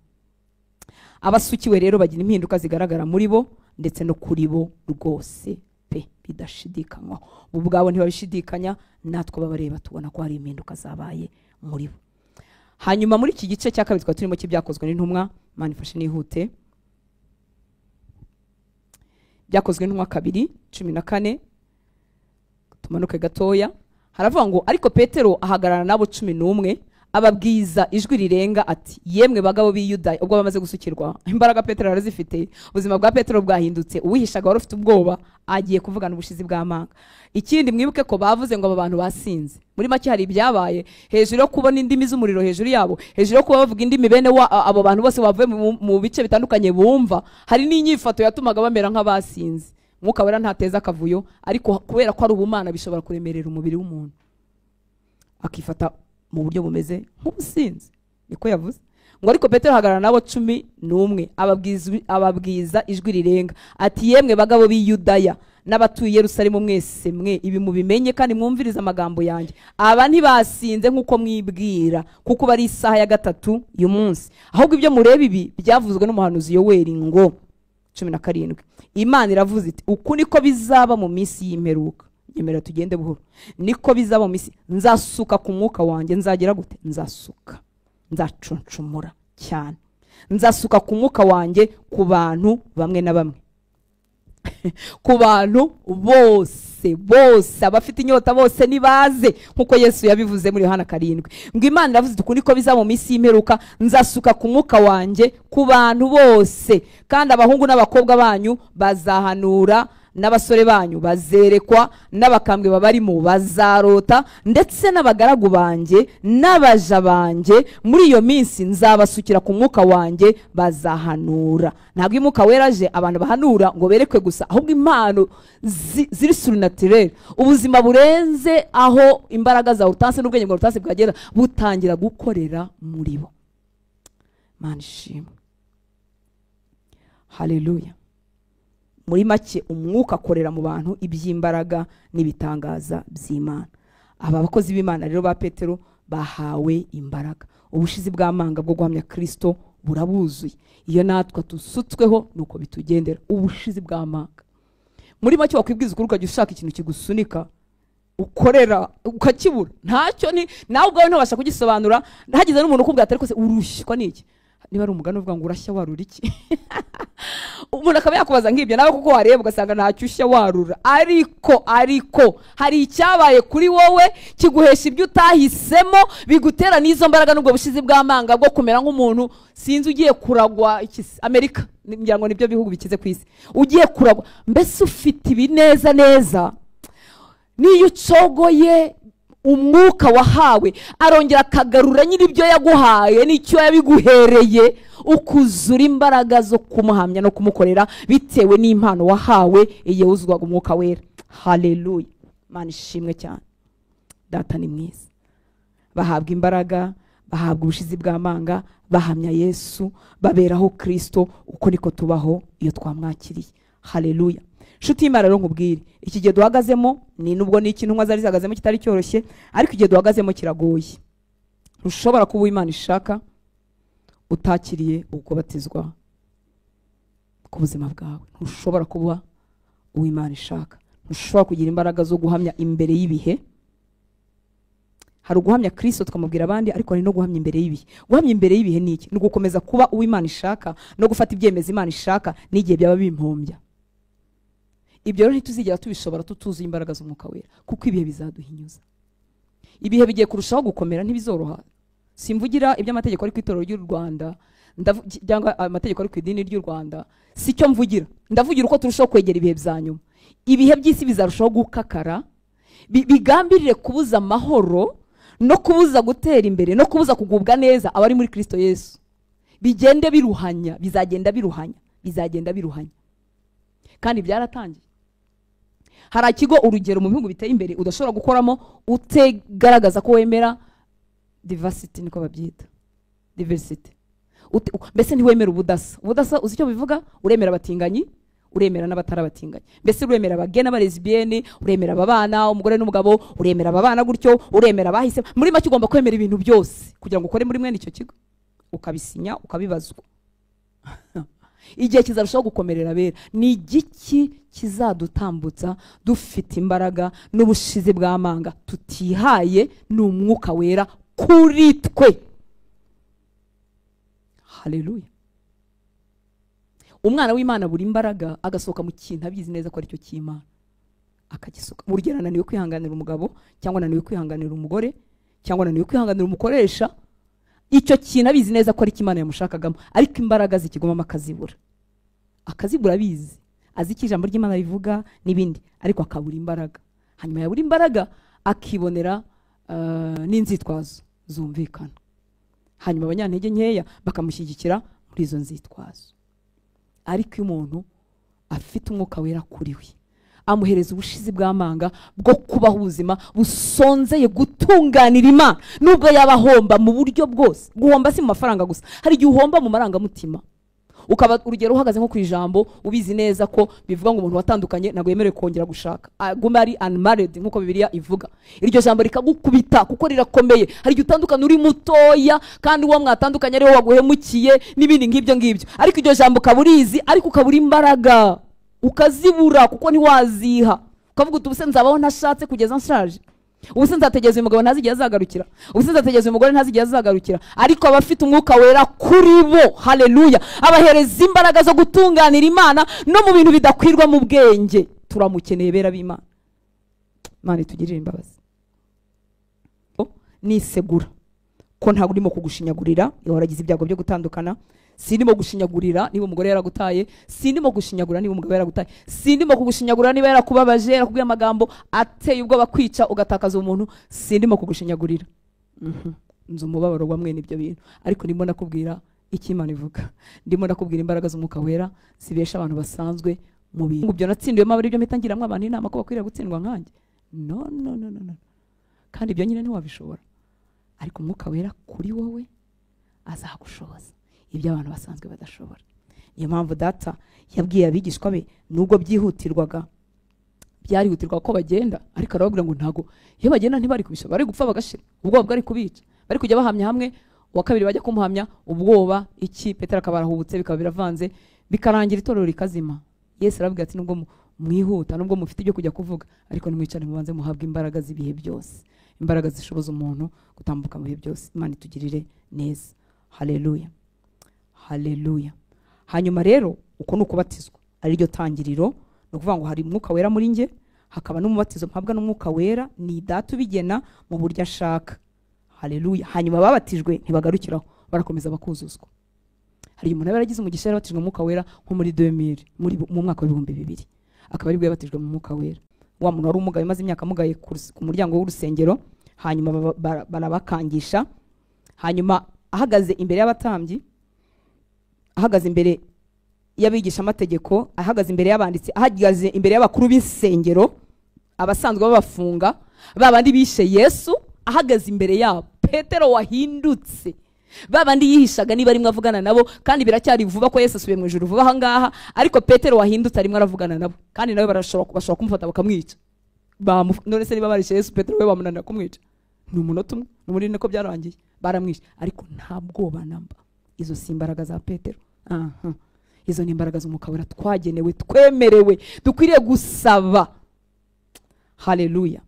Speaker 1: Abasukiwe rero bagira impinduka zigaragara muri bo ndetse no kuri bo rwose pe, bidashidikanywaho. Bo ubwabo ntibabishidikanya, natwe babareba tubona ko hari impinduka zabaye muri bo. Hanyuma muri iki gice cya kabiri twari turimo cy'ibyakozwe n'intumwa, Imana ifashe nihute. Byakozwe n'intumwa 2:14, tumanuke gatoya. Haravuga ngo ariko Petero ahagarara nabo 11 ababwiza ijwi rirenga ati yemwe bagabo b'i Yudaya. Ubwo bamaze gusukirwa imbaraga Petero yarazifite, ubuzima bwa Petero bwahindutse. Uwihishaga wari ufite ubwoba agiye kuvugana ubushizi bw'amanga. Ikindi mwibuke ko bavuze ngo aba bantu basinze. Muri make hari ibyabaye hejuru yo kubona indimi z'umuriro hejuru yabo, hejuru yo kuba bavuga indimi bene abo bantu bose bavuye mu bice bitandukanye bumva, hari n'inyifato yatumaga bamera nk'abasinze. Mwuka wera ntateza akavuyo, ariko kubera ko ari ubumana bishobora kuremerera umubiri w'umuntu akifata mu buryo bumeze nk'ubusinzi. Niko yavuze Ngo ariko Petero ahagarara nabo 11 ababwiza ijwi rirenga ati yemwe bagabo b'i Yudaya n'abatuye Yerusalemu mwese mwe, ibi mubimenye kandi mwumvirize amagambo yanjye. Aba ntibasinze nk'uko mwibwira, kuko bari isaha ya 3 y'umunsi. Ahubwo ibyo mureba ibi byavuzwe n'umuhanuzi Yoweri ngo 17 Imana iravuze iti uku niko bizaba mu minsi y'imperuka. Nyemera tugende buhoro. Niko bizaba mu minsi, nzasuka ku mwuka wanjye. Nzagira gute? Nzasuka, nzacuncumura cyane, nzasuka ku mwuka wanjye ku bantu bamwe na bamwe, ku bantu bose bose, abafite inyota bose nibaze, nkuko Yesu yabivuze muri Yohana 7. Ngo Imana iravuze iti uku niko bizaba mu minsi y'imperuka, nzasuka ku mwuka wanjye ku bantu bose, kandi abahungu n'abakobwa banyu bazahanura, n'abasore banyu bazerekwa, n'abakambwe babarimo bazarota, ndetse n'abagaragu banjye n'abaja banjye muri iyo minsi nzabasukira ku mwuka wanjye bazahanura. Ntabwo umwuka weraje abantu bahanura ngo berekwe gusa, ahubwo impano ziri surnaturel, ubuzima burenze aho imbaraga za utanse n'ubwenge bwa utanse bwagera butangira gukorera muri bo. Mana ishimwe, haleluya. Muri make umwuka akorera mu bantu iby'imbaraga n'ibitangaza by'Imana. Aba bakozi b'Imana rero ba Petero bahawe imbaraga, ubushizi bw'amanga bwo guhamya Kristo burabuzuye. Iyo natwe tusutsweho nuko bitugendera, ubushizi bw'amanga. Muri make wakwibwiza ukuri ukajya ushaka ikintu kigusunika ukorera ukakibura, ntacyo ni nawe ubwawe ntubasha kugisobanura. Hagize n'umuntu ukubwira ati ariko se urushywa n'iki? Niba ari umugani uvuga ngo urashya warura iki? Umuntu akaba yakubaza nk'ibyo nawe, kuko wareba ugasanga ntacyo ushya warura, ariko hari icyabaye kuri wowe kiguhesha ibyo utahisemo, bigutera n'izo mbaraga n'ubwo bushizi bw'amanga bwo kumera nk'umuntu sinzi ugiye kuragwa iki Amerika, ngira ngo nibyo bihugu bikize ku isi, ugiye kuragwa mbese ufite ibineza neza. Niyo ucogoye umwuka wahawe arongera akagarura nyiri ibyo yaguhaye n'icyo yabiguhereye, ukuzura imbaraga zo kumuhamya no kumukorera bitewe n'impano wahawe igihe wuzuzwaga umwuka wera. Haleluya, Mana ishimwe cyane, Data ni mwiza. Bahabwa imbaraga, bahabwa ubushizi bw'amanga, bahamya Yesu, baberaho Kristo. Uko niko tubaho iyo twamwakiriye. Haleluya. Nshuti y'Imana rero nkubwire, iki gihe duhagazemo ni nubwo ni ikintu zari zihagazemo kitari cyoroshye, ariko igihe duhagazemo kiragoye. Ntushobora kuba Imana ishaka utakiriye ukubatizwa ku buzima bwawe. Ntushobora kuba uwo Imana ishaka, ntushobora kugira imbaraga zo guhamya imbere y'ibihe. Hari uguhamya Kristo tukamubwira abandi, ariko hari no guhamya imbere y'ibihe. Guhamya imbere y'ibihe ni iki? Ni ugukomeza kuba uwo Imana ishaka no gufata ibyemezo Imana ishaka n'igihe byaba bimpombya. Ibyo rero ntituzigera tubishobora tutuzuye imbaraga z'umwuka wera, kuko ibihe bizaduhinyuza. Ibihe bigiye kurushaho gukomera, ntibizoroha. Simvugira iby'amategeko ari ku itorero ry'u Rwanda, cyangwa amategeko ari ku idini ry'u Rwanda, si cyo mvugira. Ndavugira uko turushaho kwegera ibihe bya nyuma. Ibihe by'isi bizarushaho gukakara, bigambirire kubuza amahoro no kubuza gutera imbere no kubuza kugubwa neza abari muri Kristo Yesu. Bigende biruhanya, bizagenda biruhanya, bizagenda biruhanya. Kandi byaratangiye. Hari ikigo urugero mu bihugu biteye imbere udashobora gukoramo utegaragaza ko wemera diversity, niko babyita diversity. Mbese ntiwemera ubudasa. Ubudasa uzi icyo bivuga? Uremera abatinganyi, uremera n'abatarabatinganyi, mbese uremera abagena abalesbienne, uremera ababana umugore n'umugabo, uremera ababana gutyo, uremera abahise. Muri make ugomba kwemera ibintu byose kugira ngo ukore muri mwene icyo kigo, ukabisinya, ukabibazwa. Igihe kizarushaho gukomerera abera. Ni igiki kizadutambutsa dufite imbaraga n'ubushizi bw'amanga tutihaye? Ni umwuka wera kuri twe. Haleluya. Umwana w'Imana buri imbaraga agasohoka mu kintu abizi neza ko aricyo cy'Imana, akagisuka. Urugero, ananiwe kwihanganira umugabo, cyangwa ananiwe kwihanganira umugore, cyangwa ananiwe kwihanganira umukoresha, icyo kintu abizi neza ko ari Imana yamushakagamo, ariko imbaraga zikigomamo akazibura. Akazibura abizi, azi icyo ijambo ry'Imana rivuga n'ibindi, ariko akabura imbaraga. Hanyuma yabura imbaraga akibonera n'inzitwazo zumvikana. Hanyuma abanyantege nkeya bakamushyigikira muri izo nzitwazo. Ariko iyo umuntu afite umwuka wera kuri we, Amuhereza ubushizi bw'amanga bwo kubaho ubuzima busonzeye gutunganira Imana, nubwo yaba ahomba mu buryo bwose. Guhomba si mu mafaranga gusa, hari igihe uhomba mu marangamutima. Ukaba urugero uhagaze nko ku ijambo ubizi neza ko bivuga ngo umuntu watandukanye ntabwo yemerewe kongera gushaka, agume ari unmarried nk'uko Bibiliya ivuga. Iryo jambo rikagukubita kuko rirakomeye. Hari igihe utandukana uri mutoya kandi uwo mwatandukanye ariwe waguhemukiye n'ibindi nk'ibyo ngibyo, ariko iryo jambo ukaba urizi, ariko ukabura imbaraga, ukazibura kuko ntiwaziha. Ukavuga uti ubuse nzabaho ntashatse kugeza nshaje, ubuse nzategereza uyu mugabo ntazigera azagarukira, ubuse nzategereza uyu mugore ntazigera azagarukira. Ariko abafite umwuka wera kuri bo, haleluya, abahereza imbaraga zo gutunganira Imana no mu bintu bidakwirwa mu bwenge. Turamukeneye bera b'Imana. Imana itugirire imbabazi. Nisegura ko ntabwo urimo kugushinyagurira iyo waragize ibyago byo gutandukana, sindimo gushinyagurira niba umugore yaragutaye, sindimo gushinyagura niba umugabo yaragutaye, sindimo kugushinyagurira niba yarakubabaje, yarakubwiye amagambo ateye ubwoba kwica ugatakaza umuntu, sindimo kugushinyagurira. Nzi umubabaro wa mwene ibyo bintu, ariko ndimo nakubwira icyo Imana ivuga, ndimo nakubwira imbaraga z'umwuka wera zibesha abantu basanzwe mu bintu. Ibyo natsindiwemo aba aribyo mpita ngiramo abantu inama ko bakwiriye gutsindwa nkanjye. No, no, no, no, no. Kandi ibyo nyine ntiwabishobora, ariko umwuka wera kuri wowe azagushoboza ibyo abantu basanzwe badashobora. Niyo mpamvu data yabwiye abigishwa be, nubwo byihutirwaga, byarihutirwa ko bagenda, ariko arababwira ngo ntago iyo bagenda ntibari kubishobora, bari gupfa bagashira, ubwoba bwari kubica, bari kujya bahamya hamwe, uwa kabiri bajya kumuhamya ubwoba iki, Petero akaba arahubutse, bikaba biravanze, bikarangira itorero rikazima. Yesu arababwira ati nubwo mwihuta, nubwo mufite ibyo kujya kuvuga, ariko nimwicare mubanze muhabwe imbaraga z'ibihe byose, imbaraga zishoboza umuntu gutambuka mu bihe byose. Imana itugirire neza. Haleluya, haleluya. Hanyuma rero uko ni ukubatizwa, ari ryo tangiriro. Ni ukuvuga ngo hari umwuka wera muri nge, hakaba n'umubatizo mpabwa n'umwuka wera, ni data ubigena mu buryo ashaka. Haleluya. Hanyuma ababatijwe ntibagarukiraho, barakomeza bakuzuzwa. Hari umuntu aba yaragize umugisha yarabatijwe mu mwuka wera nko muri 2000, mu mwaka w'ibihumbi bibiri, akaba aribwo yabatijwe mu mwuka wera. Wa muntu wari umugaye maze imyaka amugaye ku muryango w'urusengero, hanyuma barabakangisha, hanyuma ahagaze imbere y'abatambyi, ahagaze imbere y'abigisha amategeko, ahagaze imbere y'abanditsi, ahagaze imbere y'abakuru b'insengero abasanzwe babafunga, babandi bishe Yesu, ahagaze imbere yabo. Petero wahindutse, babandi yihishaga niba arimwe avugana nabo, kandi biracyari vuba ko Yesu asubiye mu ijuru vuba aha ngaha, ariko Petero wahindutse arimwe aravugana nabo, kandi nawe bashobora kumufata bakamwica. None se niba barishe Yesu, Petero we bamunanira kumwica? Ni umunota umwe, ni muri niko byarangiye, baramwishe, ariko nta bwoba namba. Izo si imbaraga za Petero. Izo ni imbaraga z'umwuka wera twagenewe, twemerewe, dukwiriye gusaba. Haleluya.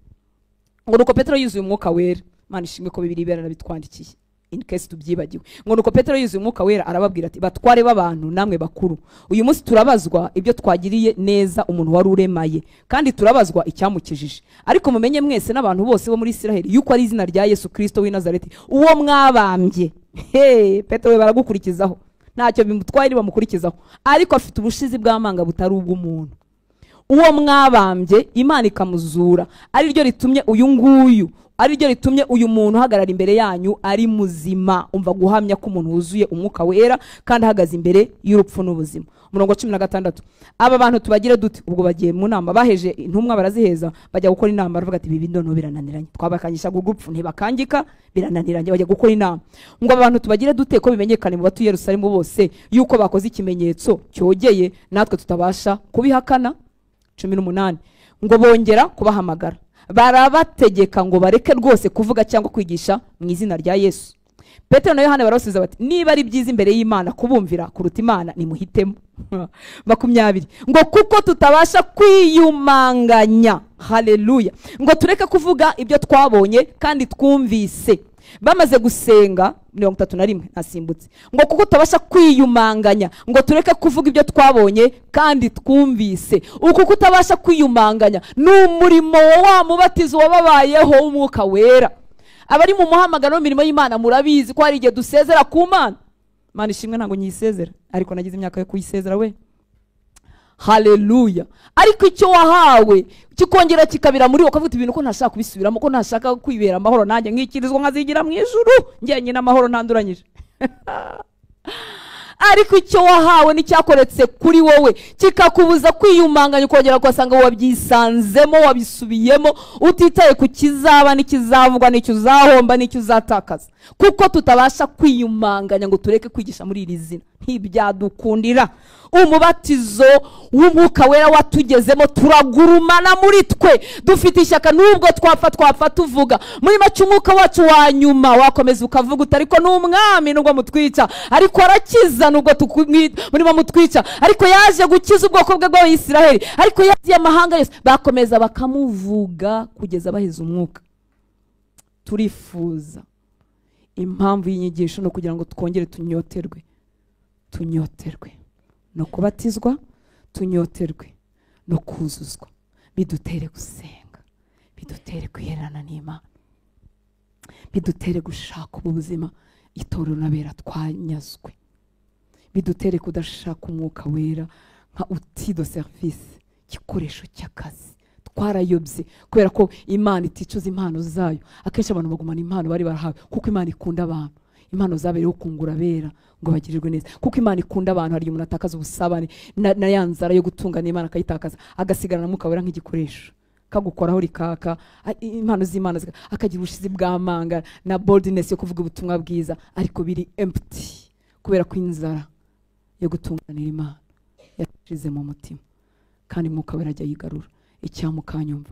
Speaker 1: Ngo nuko Petero yuzuye umwuka wera, Imana ishimwe ko Bibiliya yarabitwandikiye in case tubyibagiwe. Ngo nuko Petero yuzuye umwuka wera arababwira ati batware b'abantu namwe bakuru, uyu munsi turabazwa ibyo twagiriye neza umuntu wari uremaye, kandi turabazwa icyamukijije. Ariko mumenye mwese n'abantu bose bo muri Isiraheli yuko ari izina rya Yesu Kristo w'i Nazareti uwo mwabambye. He, Petero we baragukurikizaho, ntacyo bimutwaye bamukurikizaho, ariko afite ubushizi bw'amanga butari ubw'umuntu. Uwo mwabambye Imana ikamuzura, ari ryo ritumye uyu nguyu, ari ryo ritumye uyu muntu uhagarara imbere yanyu ari muzima. Umva guhamya ko umuntu wuzuye umwuka wera kandi ahagaze imbere y'urupfu n'ubuzima. Umurongo 16, aba bantu tubagire dute? Ubwo bagiye mu nama, baheje intumwa baraziheza, bajya gukora inama, baravuga ati ibi ndono birananiranye, twabakanyisha gupfu ntibakangika, birananiranye, bajya gukora inama ngo aba bantu tubagire dute ko bimenyekane mu batuye Yerusalemu bose yuko bakoze ikimenyetso cyogeye natwe tutabasha kubihakana. 18, ngo bongera kubahamagara barabategeka ngo bareke rwose kuvuga cyangwa kwigisha mu izina rya Yesu. Petero na Yohana barabasubiza bati niba ari byiza imbere y'Imana kubumvira kuruta Imana nimuhitemo. 20, ngo kuko tutabasha kwiyumanganya, haleluya, ngo tureke kuvuga ibyo twabonye kandi twumvise. Bamaze gusenga 31 nasimbutse, ngo kuko tutabasha kwiyumanganya ngo tureke kuvuga ibyo twabonye kandi twumvise. Uku kutabasha kwiyumanganya ni umurimo wa mubatizo wababayeho w'umwuka wera. Abari mu muhamagaro w'imirimo y'Imana murabizi ko hari igihe dusezera ku Mana. Imana ishimwe ntabwo nyisezera, ariko nagize imyaka yo kuyisezera we. Haleluya. Ariko icyo wahawe kikongera kikabira muri wowe, ukavuga ibintu ko ntashaka kubisubiramo, ko ntashaka kwibera amahoro, nanjye nkikirizwa nkazigira mu ijuru njyenyine amahoro ntanduranyije. Ariko icyo wahawe n'icyakoretse kuri wowe kikakubuza kwiyumanganya, ukongera ugasanga wabyisanzemo, wabisubiyemo, utitaye ku kizaba n'ikizavugwa n'icyo uzahomba n'icyo uzatakaza. Kuko tutabasha kwiyumanganya ngo tureke kwigisha muri iri zina, ntibyadukundira. Umubatizo w'Umwuka Wera watugezemo, turagurumana muri twe, dufite ishyaka nubwo twapfa tuvuga. Muri make umwuka wacu wa nyuma wakomeza ukavuga uti ariko ni umwami nubwo mutwica, ariko arakiza nubwo murimo mutwica, ariko yaje gukiza ubwoko bwe bw'Abisiraheli, ariko yaziye amahanga yose. Bakomeza bakamuvuga kugeza baheze umwuka. Turifuza impamvu y'inyigisho no kugira ngo twongere tunyoterwe, tunyoterwe no kubatizwa, tunyoterwe no kuzuzwa, bidutere gusenga, bidutere kwiherana n'Imana, bidutere gushaka ubuzima itorero n'abera twanyazwe, bidutere kudashaka Umwuka Wera nka outil de service, igikoresho cy'akazi. Twarayobye kubera ko Imana iticuza impano zayo. Akenshi abantu bagumana impano bari barahawe kuko Imana ikunda abantu. Impano zabereyeho kungura abera ngo bagirirwe neza. Kuko Imana ikunda abantu, hari umuntu atakaza ubusabane na ya nzara yo gutungana Imana akayitakaza, agasigarana Mwuka Wera nk'igikoresho kagukoraho rikaka impano z'Imana, akagira ubushizi bw'amanga na boldness yo kuvuga ubutumwa bwiza, ariko biri empty kubera ko inzara yo gutunganira Imana yashize mu mutima. Kandi Mwuka Wera ajya yigarura icyamukanyumva,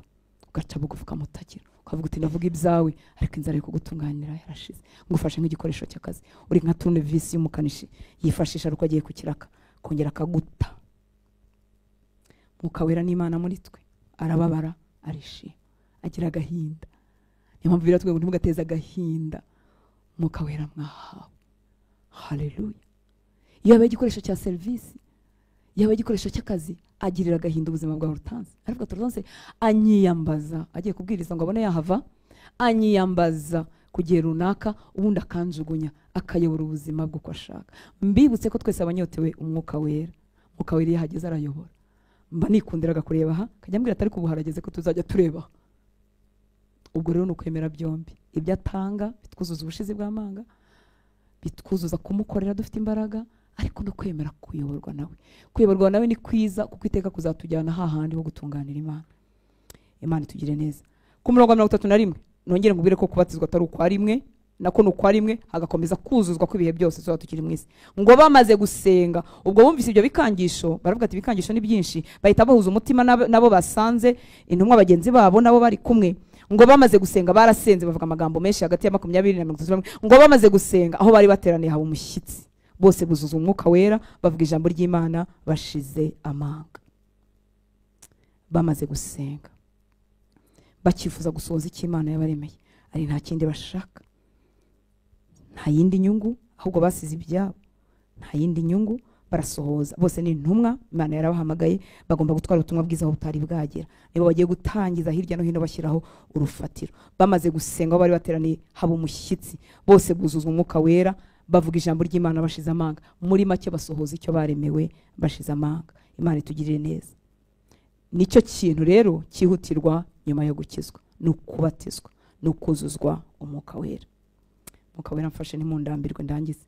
Speaker 1: ugaca bugufi ukamutakira, ukavuga uti ndavuga ibyawe, ariko inzara yo kugutunganira yarashize. Ngufashe nk'igikoresho cy'akazi, uri nka tournevis y'umukanishi yifashisha ariko agiye kukiraka kongera akaguta. Mwuka Wera n'Imana muri twe, arababara, arishima, agira agahinda. Niyo mpamvu biratubwira ngo ntimugateze agahinda Mwuka Wera mwahawe. Haleluya. Iyo yabaye igikoresho cya service, yaba igikoresho cy'akazi, agirira agahinda ubuzima bwa Hortense. Aravuga ati Hortense anyiyambaza, agiye kubwiriza ngo abone yahava, anyiyambaza ku gihe runaka, ubundi akanjugunya, akayobora ubuzima bwe uko ashaka. Mbibutse ko twese abanyotewe Umwuka Wera. Umwuka Wera iyo ahageze arayobora. Mba nikundiraga kureba aha, akajya ambwira ati ariko ubu harageze ko tuzajya tureba. Ubwo rero ni ukwemera byombi, ibyo atanga bitwuzuza ubushizi bw'amanga, bitwuzuza kumukorera dufite imbaraga, ariko no kwemera kuyoborwa nawe. Kuyoborwa nawe ni kwiza kuko iteka kuzatujyana hahandi ho gutunganira Imana. Imana itugire neza. Ku murongo wa 31 nongere ngubwire ko kubatizwa atari ukwa rimwe, nako ni ukwa rimwe hagakomeza kuzuzwa kw'ibihe byose tuba tukiri mu isi. Ngo bamaze gusenga, ubwo bumvise ibyo bikangisho, baravuga ati ibikangisho ni byinshi, bahita bahuza umutima nabo basanze intumwa bagenzi babo nabo bari kumwe. Ngo bamaze gusenga barasenze, bavuga amagambo menshi hagati ya 20 na 31. Ngo bamaze gusenga aho bari bateraniye haba umushyitsi, bose buzuza Umwuka Wera, bavuga ijambo ry'Imana bashize amanga. Bamaze gusenga bakifuza gusohoza icyo Imana yabaremeye, ari nta kindi bashaka, nta yindi nyungu, ahubwo basize ibyabo, nta yindi nyungu, barasohoza. Bose ni intumwa, Imana yarabahamagaye, bagomba gutwara ubutumwa bwiza aho butari bwagera. Nibo bagiye gutangiza hirya no hino bashyiraho urufatiro. Bamaze gusenga aho bari bateraniye haba umushyitsi, bose buzuzwa Umwuka Wera, bavuga ijambo ry'Imana bashize amanga. Muri make basohoza icyo baremewe bashize amanga. Imana itugirire neza. Nicyo kintu rero cyihutirwa nyuma yo gukizwa, ni ukubatizwa, ni ukuzuzwa Umwuka Wera. Umwuka Wera mfashe ntimundambirwe ndangize.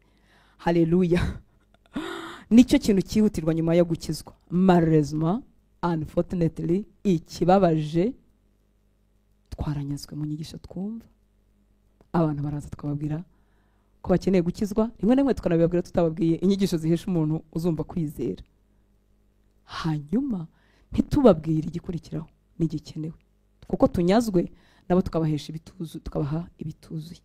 Speaker 1: Haleluya. Nicyo kintu cyihutirwa nyuma yo gukizwa. Malheureusement, unfortunately, ikibabaje, twaranyazwe mu nyigisho twumva. Abantu baraza tukababwira ko bakeneye gukizwa, rimwe na rimwe tukanabibabwira tutababwiye inyigisho zihesha umuntu uzumva kwizera. Hanyuma ntitubabwire igikurikiraho n'igikenewe, kuko tunyazwe nabo tukabahesha ibituzu, tukabaha ibituzuye.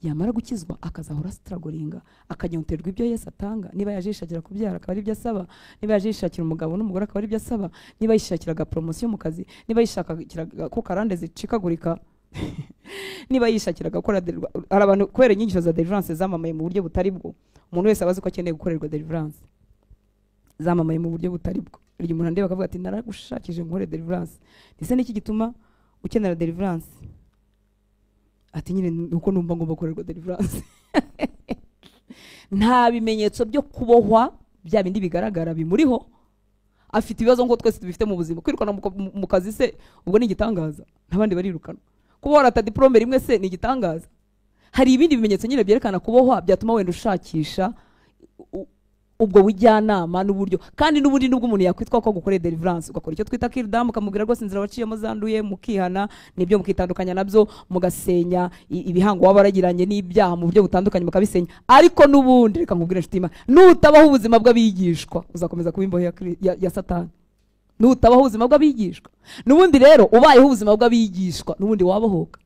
Speaker 1: Yamara gukizwa akazahora strugglinga, akanyonterwa ibyo Yesu atanga. Niba yaje yishakira kubyara akaba ari ibyo asaba, niba yaje yishakira umugabo n'umugore akaba ari ibyo asaba, niba yishakiraga promotion mu kazi, niba yishakiraga ko karande zicikagurika, niba yishakiraga gukora, hari abantu kubera inyigisho za deliverance zamamaye mu buryo butari bwo, umuntu wese abazi ko akeneye gukorerwa deliverance, zamamaye mu buryo butari bwo. Iryo umuntu andeba akavuga ati naragushakije nkore deliverance, ndetse n'iki gituma ukenera deliverance? Ati nyine nuko numva ngomba gukorerwa deliverance. Nta bimenyetso byo kubohwa bya bindi bigaragara bimuriho, afite ibibazo ngo twese tubifite mu buzima. Kwirukana mu kazi se ubwo ni igitangaza, n'abandi barirukana. Kuba warata diplome rimwe se ni igitangaza. Hari ibindi bimenyetso nyine byerekana kubohwa byatuma wenda ushakisha Ubwo bujyanama n'uburyo kandi n'ubundi nubwo umuntu yakwitwa ko gukorera deliverance, ugakora icyo twita kill-down, ukamubwira rwose inzira waciyemo zanduye, mukihana nibyo, mukitandukanya nabyo, mugasenya ibihango waba waragiranye n'ibyaha mu buryo butandukanye, mukabisenya. Ariko n'ubundi reka nkubwire inshuti y'Imana, nutabaho ubuzima bw'abigishwa uzakomeza kuba imbohe ya Satani. Nutabaho ubuzima bw'abigishwa n'ubundi rero ubayeho ubuzima bw'abigishwa n'ubundi wabohoka.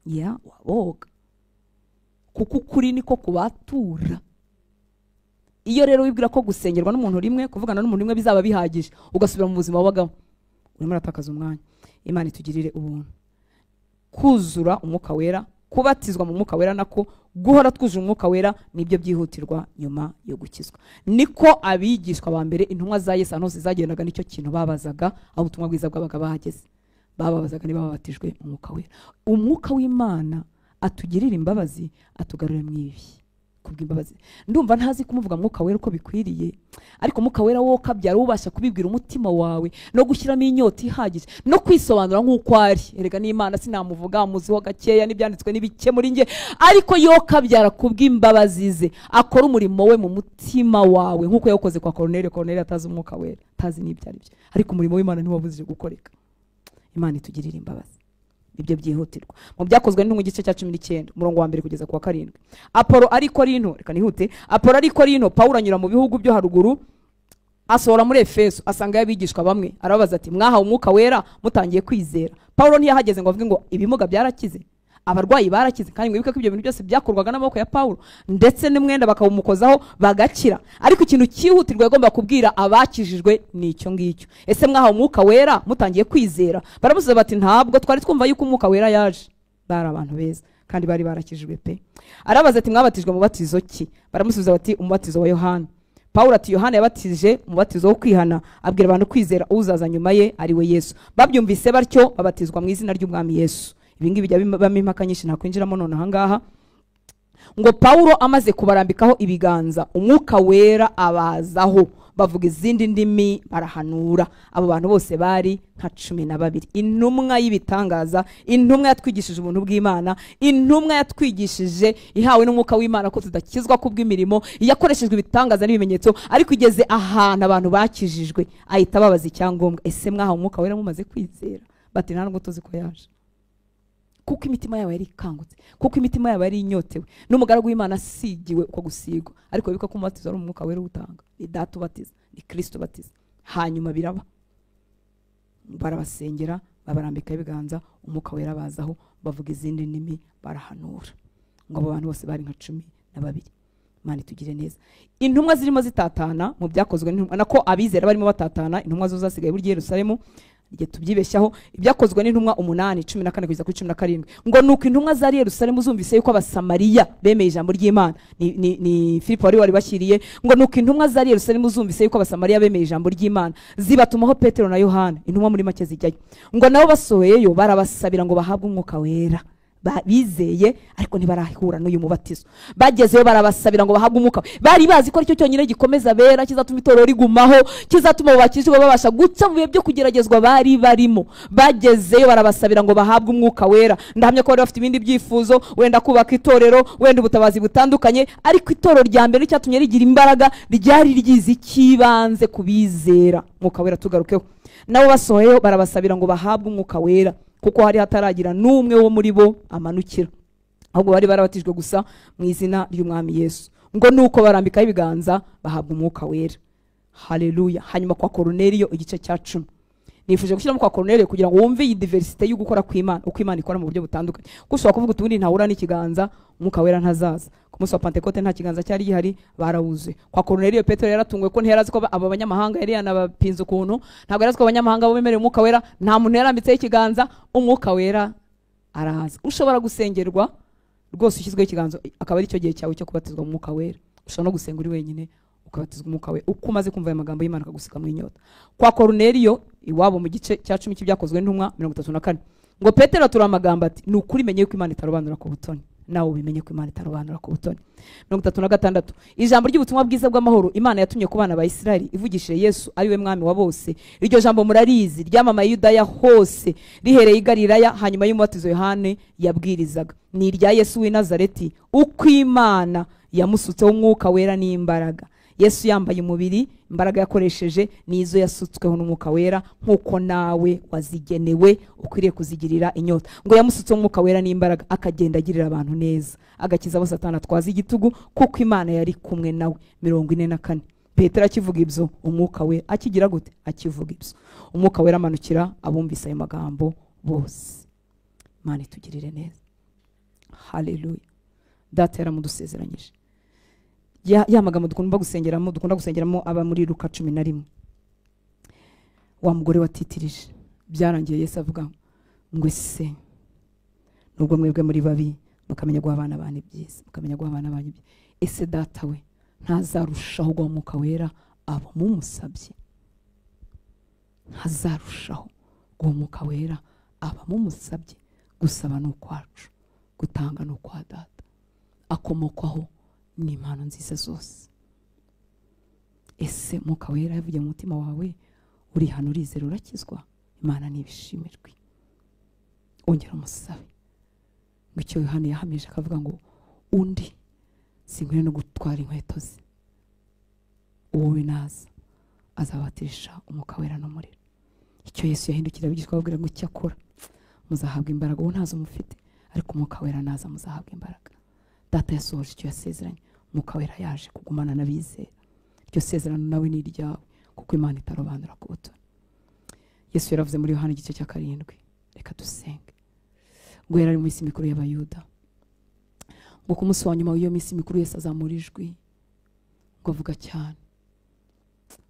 Speaker 1: Ya wabohoka, kuko ukuri niko kubatura. Iyo rero wibwira ko gusengerwa n'umuntu rimwe, kuvugana n'umuntu rimwe bizaba bihagije, ugasubira mu buzima wabagamo, urimo uratakaza umwanya. Imana itugirire ubuntu. Kuzura umwuka wera, kubatizwa mu mwuka wera, nako guhora twujuje umwuka wera nibyo byihutirwa nyuma yo gukizwa. Niko abigishwa ba mbere, intumwa za Yesu ahantu hose zagendaga, nicyo kintu babazaga aho ubutumwa bwiza bwabaga bahageze. Bababazaga niba babatijwe umwuka wera. Umwuka w'Imana atugirira imbabazi, atugarure mu ibi kubw'imbabazi. Ndumva ntazi kumuvuga mwuka wera uko bikwiriye, ariko mwuka wera wo kabyara ubasha kubibwira umutima wawe no gushyiramo inyota ihagije no kwisobanura nk'uko ari. Erega n'Imana sinamuvuga, muziho gakeya n'ibyanditswe n'ibike muri nge, ariko yo kabyara kubw'imbabazi ze akora umurimo we mu mutima wawe nk'uko yawukoze kwa Kornelio. Kornelio atazi umwuka wera, atazi n'ibyo ari byo, ariko umurimo w'Imana ntiwabuzije gukoreka. Imana itugirira imbabazi, ibyo byihutirwa. Mu byakozwe n'intumwa igice cya 19 umurongo wa mbere kugeza ku wa 7. Apolo ari Korinto, reka nihute. Apolo ari Korinto, Pawulo anyura mu bihugu byo haruguru asohora muri Efeso, asanga abigishwa bamwe, arababaza ati mwahawe umwuka wera mutangiye kwizera? Pawulo ntiyahageze ngo avuge ngo ibimuga byarakize, abarwayi barakize, kandi mwibuke ko ibyo bintu byose byakorwaga n'amaboko ya Pawulo, ndetse n'umwenda bakawumukozaho bagakira. Ariko ikintu cyihutirwa yagomba kubwira abakijijwe ni icyo ngicyo: ese mwahawe umwuka wera mutangiye kwizera? Baramusubiza bati ntabwo twari twumva yuko umwuka wera yaje. Bari abantu beza kandi bari barakijijwe pe. Arabaza ati mwabatijwe mubatizo ki? Baramusubiza bati umubatizo wa Yohana. Pawulo ati Yohana yabatije umubatizo wo kwihana, abwira abantu kwizera uzaza nyuma ye ari we Yesu. Babyumvise batyo babatizwa mu izina ry'Umwami Yesu. Ibi ngibi bijya bibamo impaka nyinshi ntakwinjiramo none ahangaha. Ngo Pawulo amaze kubarambikaho ibiganza, umwuka wera abazaho, bavuga izindi ndimi, barahanura. Abo bantu bose bari nka 12. Intumwa y'ibitangaza, intumwa yatwigishije ubuntu bw'Imana, intumwa yatwigishije ihawe n'umwuka w'Imana ko tudakizwa kubw'imirimo, yakoreshejwe ibitangaza n'ibimenyetso, ariko igeze ahantu abantu bakijijwe ahita babaza icyangombwa: ese mwahawe umwuka wera mumaze kwizera? Bati nta nubwo tuzi ko yaje. Kuko imitima yabo yari ikangutse, kuko imitima yabo yari inyotewe n'umugaragu w'Imana asigiwe uko gusigwa. Ariko wibuka ko umubatizo ari umwuka wera utanga, ni Data ubatiza, ni Kristo ubatiza. Hanyuma biraba, barabasengera, babarambika ibiganza, umwuka wera bazaho, bavuga izindi ndimi, barahanura. Ngo abo bantu bose bari nka 12. Imana itugire neza. Intumwa zirimo zitatana mu byakozwe n'intumwa, nako abizera barimo batatana, intumwa zo zasigaye burya Yerusalemu. Igihe tubyibeshyaho, ibyakozwe n'intumwa 8:14 kugeza kuri 17, ngo nuko intumwa zari Yerusalemu zumvise yuko abasamariya bemeye ijambo ry'Imana. Ni Filipo wari bashyiriye. Ngo nuko intumwa zari Yerusalemu zumvise yuko abasamariya bemeye ijambo ry'Imana, zibatumaho Petero na Yohana. Intumwa muri make zijyayo, ngo nabo basohoyeyo barabasabira ngo bahabwe umwuka wera. Bizeye ariko ntibarahura n'uyu mubatizo. Bagezeyo barabasabira ngo bahabwe umwuka. Bari bazi ko aricyo cyonyine gikomeza bera, kizatuma itorero rigumaho, kizatuma abo bakijijwe babasha guca mu bihe byo kugeragezwa bari barimo. Bagezeyo barabasabira ngo bahabwe umwuka wera. Ndahamya ko bari bafite ibindi byifuzo, wenda kubaka itorero, wenda ubutabazi butandukanye, ariko itorero rya mbere cyatumye rigira imbaraga ryari ryizi ikibanze kubizera. Umwuka wera tugarukeho. Nabo basohoyeyo barabasabira ngo bahabwe umwuka wera, kuko hari hataragira n'umwe wo muri bo amanukira, ahubwo bari barabatijwe gusa mu izina ry'Umwami Yesu. Ngo nuko barambikaho ibiganza bahabwa umwuka wera. Haleluya. Hanyuma kwa Kornelio igice cya 10. Nifuje gushyiramo kwa Kornelio kugira ngo wumve iyi diversite yo gukora kw'Imana, uko Imana ikora mu buryo butandukanye. Kuko ushobora kuvuga utundi ntahura n'ikiganza, umwuka wera ntazaza. Ku munsi wa Pentekote nta kiganza cyari gihari, barawuzuye. Kwa Kornelio Petero yaratunguwe ko ntiyarazi ko aba banyamahanga yari yanabapinze ukuntu, ntabwo yarazi ko abanyamahanga bo bemerewe umwuka wera, nta muntu yarambitseho ikiganza, umwuka wera araza. Ushobora gusengerwa rwose ushyizweho ikiganza akaba ari cyo gihe cyawe cyo kubatizwa mu mwuka wera. Ushobora no gusenga uri wenyine ukabatizwa umwuka wera, uko umaze kumva aya magambo y'Imana akagusiga mu inyota. Kwa Kornelio iwabo mu gice cya 10 cy'ibyakozwe n'intumwa 34, ngo Petero atura amagambo ati ni ukuri menye yuko Imana itarobanura ku butoni. Nawe ubimenye ko Imana itarobanura ku butoni. 36, ijambo ry'ubutumwa bwiza bw'amahoro Imana yatumye ku bana ba Isirayeli ivugishije Yesu ari we mwami wa bose. Iryo jambo murarizi, ryamamaye Yudaya hose, rihereye i Galilaya hanyuma y'umubatizo Yohane yabwirizaga. Ni irya Yesu w'i Nazareti, uko Imana yamusutseho umwuka wera n'imbaraga, Yesu yambaye umubiri, imbaraga yakoresheje nizo yasutsweho n'umwuka wera, nkuko nawe wazigenewe ukwiriye kuzigirira inyota. Ngo yamusutseho umwuka wera n'imbaraga, akagenda agirira abantu neza, agakiza abo Satani atwaza igitugu, kuko Imana yari kumwe nawe. 44. Petero akivuga ibyo, umwuka we akigira gute? Akivuga ibyo, umwuka wera amanukira abumvise ayo magambo bose. Imana itugirire neza. Haleluya. Data yaramudusezeranyije. Ya magambo dukunda gusengeramo aba muri Luka 11. Wa mugore watitirije, byarangiye Yesu avuga ngo ese nubwo mwebwe muri babi mukamenya guha abana banyu ibyiza, mukamenya guha abana banyu, ese data we ntazarushaho guha umwuka wera abo mumusabye? Ntazarushaho guha umwuka wera abo mumusabye? Gusaba ni ukwacu, gutanga ni ukwa data, akomokwaho ni impano nziza zose. Ese umwuka wera yavuye mu mutima wawe, uri hano urizera urakizwa? Imana nibishimirwe. Ongera umusabe. Ngo icyo Yohana yahamije akavuga ngo undi sinkwiye no gutwara inkweto ze, uwo naza azabatisha umwuka wera n'umuriro. Icyo Yesu yahindukira abigishwa ababwira ngo icyakora muzahabwa imbaraga, uwo ntazo mufite, ariko umwuka wera naza muzahabwa imbaraga. Data yasohoje icyo yasezeranye, umwuka wera yaje kugumana n'abizera. Iryo sezerano nawe ni iryawe, kuko Imana itarobanura ku butoni. Yesu yaravuze muri Yohana igice cya 7, reka dusenge. Ngo yari ari mu minsi mikuru y'Abayuda, ngo ku munsi wa nyuma w'iyo minsi mikuru Yesu azamura ijwi ngo avuga cyane,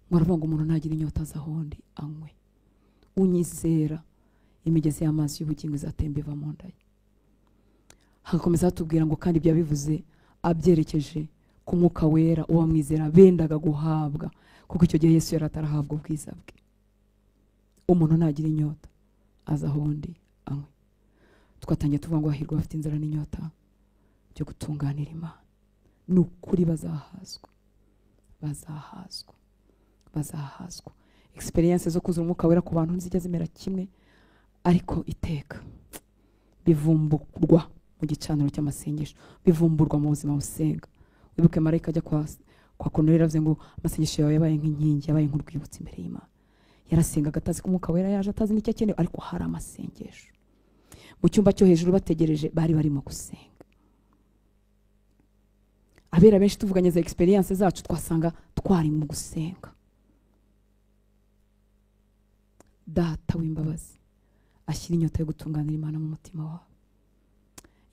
Speaker 1: ngo aravuga ngo umuntu ntagira inyota azahondi anywe, unyizera imigezi y'amazi y'ubugingo izatemba iva mu nda ye. Hagakomeza hatubwira ngo kandi ibyo yabivuze abyerekeje ku mwuka wera uwamwizera bendaga guhabwa, kuko icyo gihe Yesu yari atarahabwa ubwiza bwe. Umuntu ntagira inyota azahondi anywe. Twatangiye tuvuga ngo hahirwa abafite inzara n'inyota byo gutunganira Imana. Ni ukuri bazahazwa, bazahazwa, bazahazwa. Experience zo kuzura umwuka wera ku bantu ntizijya zimera kimwe, ariko iteka bivumburwa mu gicaniro cy'amasengesho, bivumburwa mu buzima busenga. Wibuke marayika ajya kwa Koruneliyo yaravuze ngo amasengesho yawe yabaye nk'inkingi, yabaye nk'urwibutso imbere y'Imana. Yarasengaga atazi ko umwuka wera yaje, atazi n'icyo akeneye, ariko hari amasengesho. Mu cyumba cyo hejuru bategereje, bari barimo gusenga. Abera benshi tuvuganye za experience zacu twasanga twari mu gusenga. Data w'imbabazi ashyira inyota yo gutunganira Imana mu mutima wawe,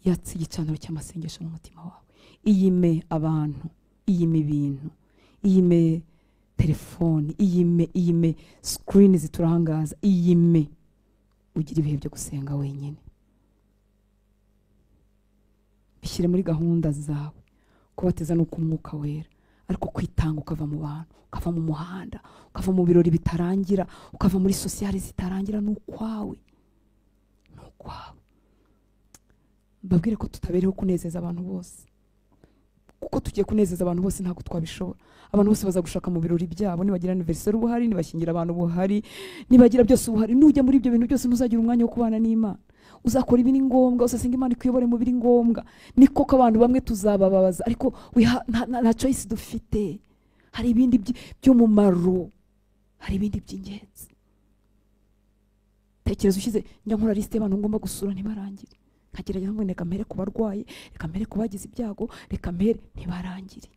Speaker 1: yatse igicaniro cy'amasengesho mu mutima wawe. Iyime abantu, iyime ibintu, iyime telefoni, iyime screen ziturangaza, iyime ugira ibihe byo gusenga wenyine. Bishyire muri gahunda zawe. Kubateza no kumwuka wera, ariko kwitanga ukava mu bantu, ukava mu muhanda, ukava mu birori bitarangira, ukava muri sociale zitarangira, n'ukwawe, n'ukwawe. Mbabwire ko tutabereho kunezeza abantu bose, kuko tugiye kunezeza abantu bose ntabwo twabishobora. Abantu bose bazagushaka mu birori byabo, nibagira anniversaire ubuhari, nibashyingira abantu ubuhari, nibagira byose ubuhari. Nujya muri ibyo bintu byose ntuzagira umwanya wo kubana n'Imana. Uzakora ibiri ngombwa, uzasenga Imana ikuyobore mu biri ngombwa. Ni koko abantu bamwe tuzabababaza, ariko nta choice dufite. Hari ibindi by'umumaro, hari ibindi by'ingenzi. Tekereza ushyize njya nkora liste y'abantu ngomba gusura ntibarangire, nkagerageza ngo reka mpere ku barwayi, reka mpere ku bagize ibyago, reka mpere, ntibarangire.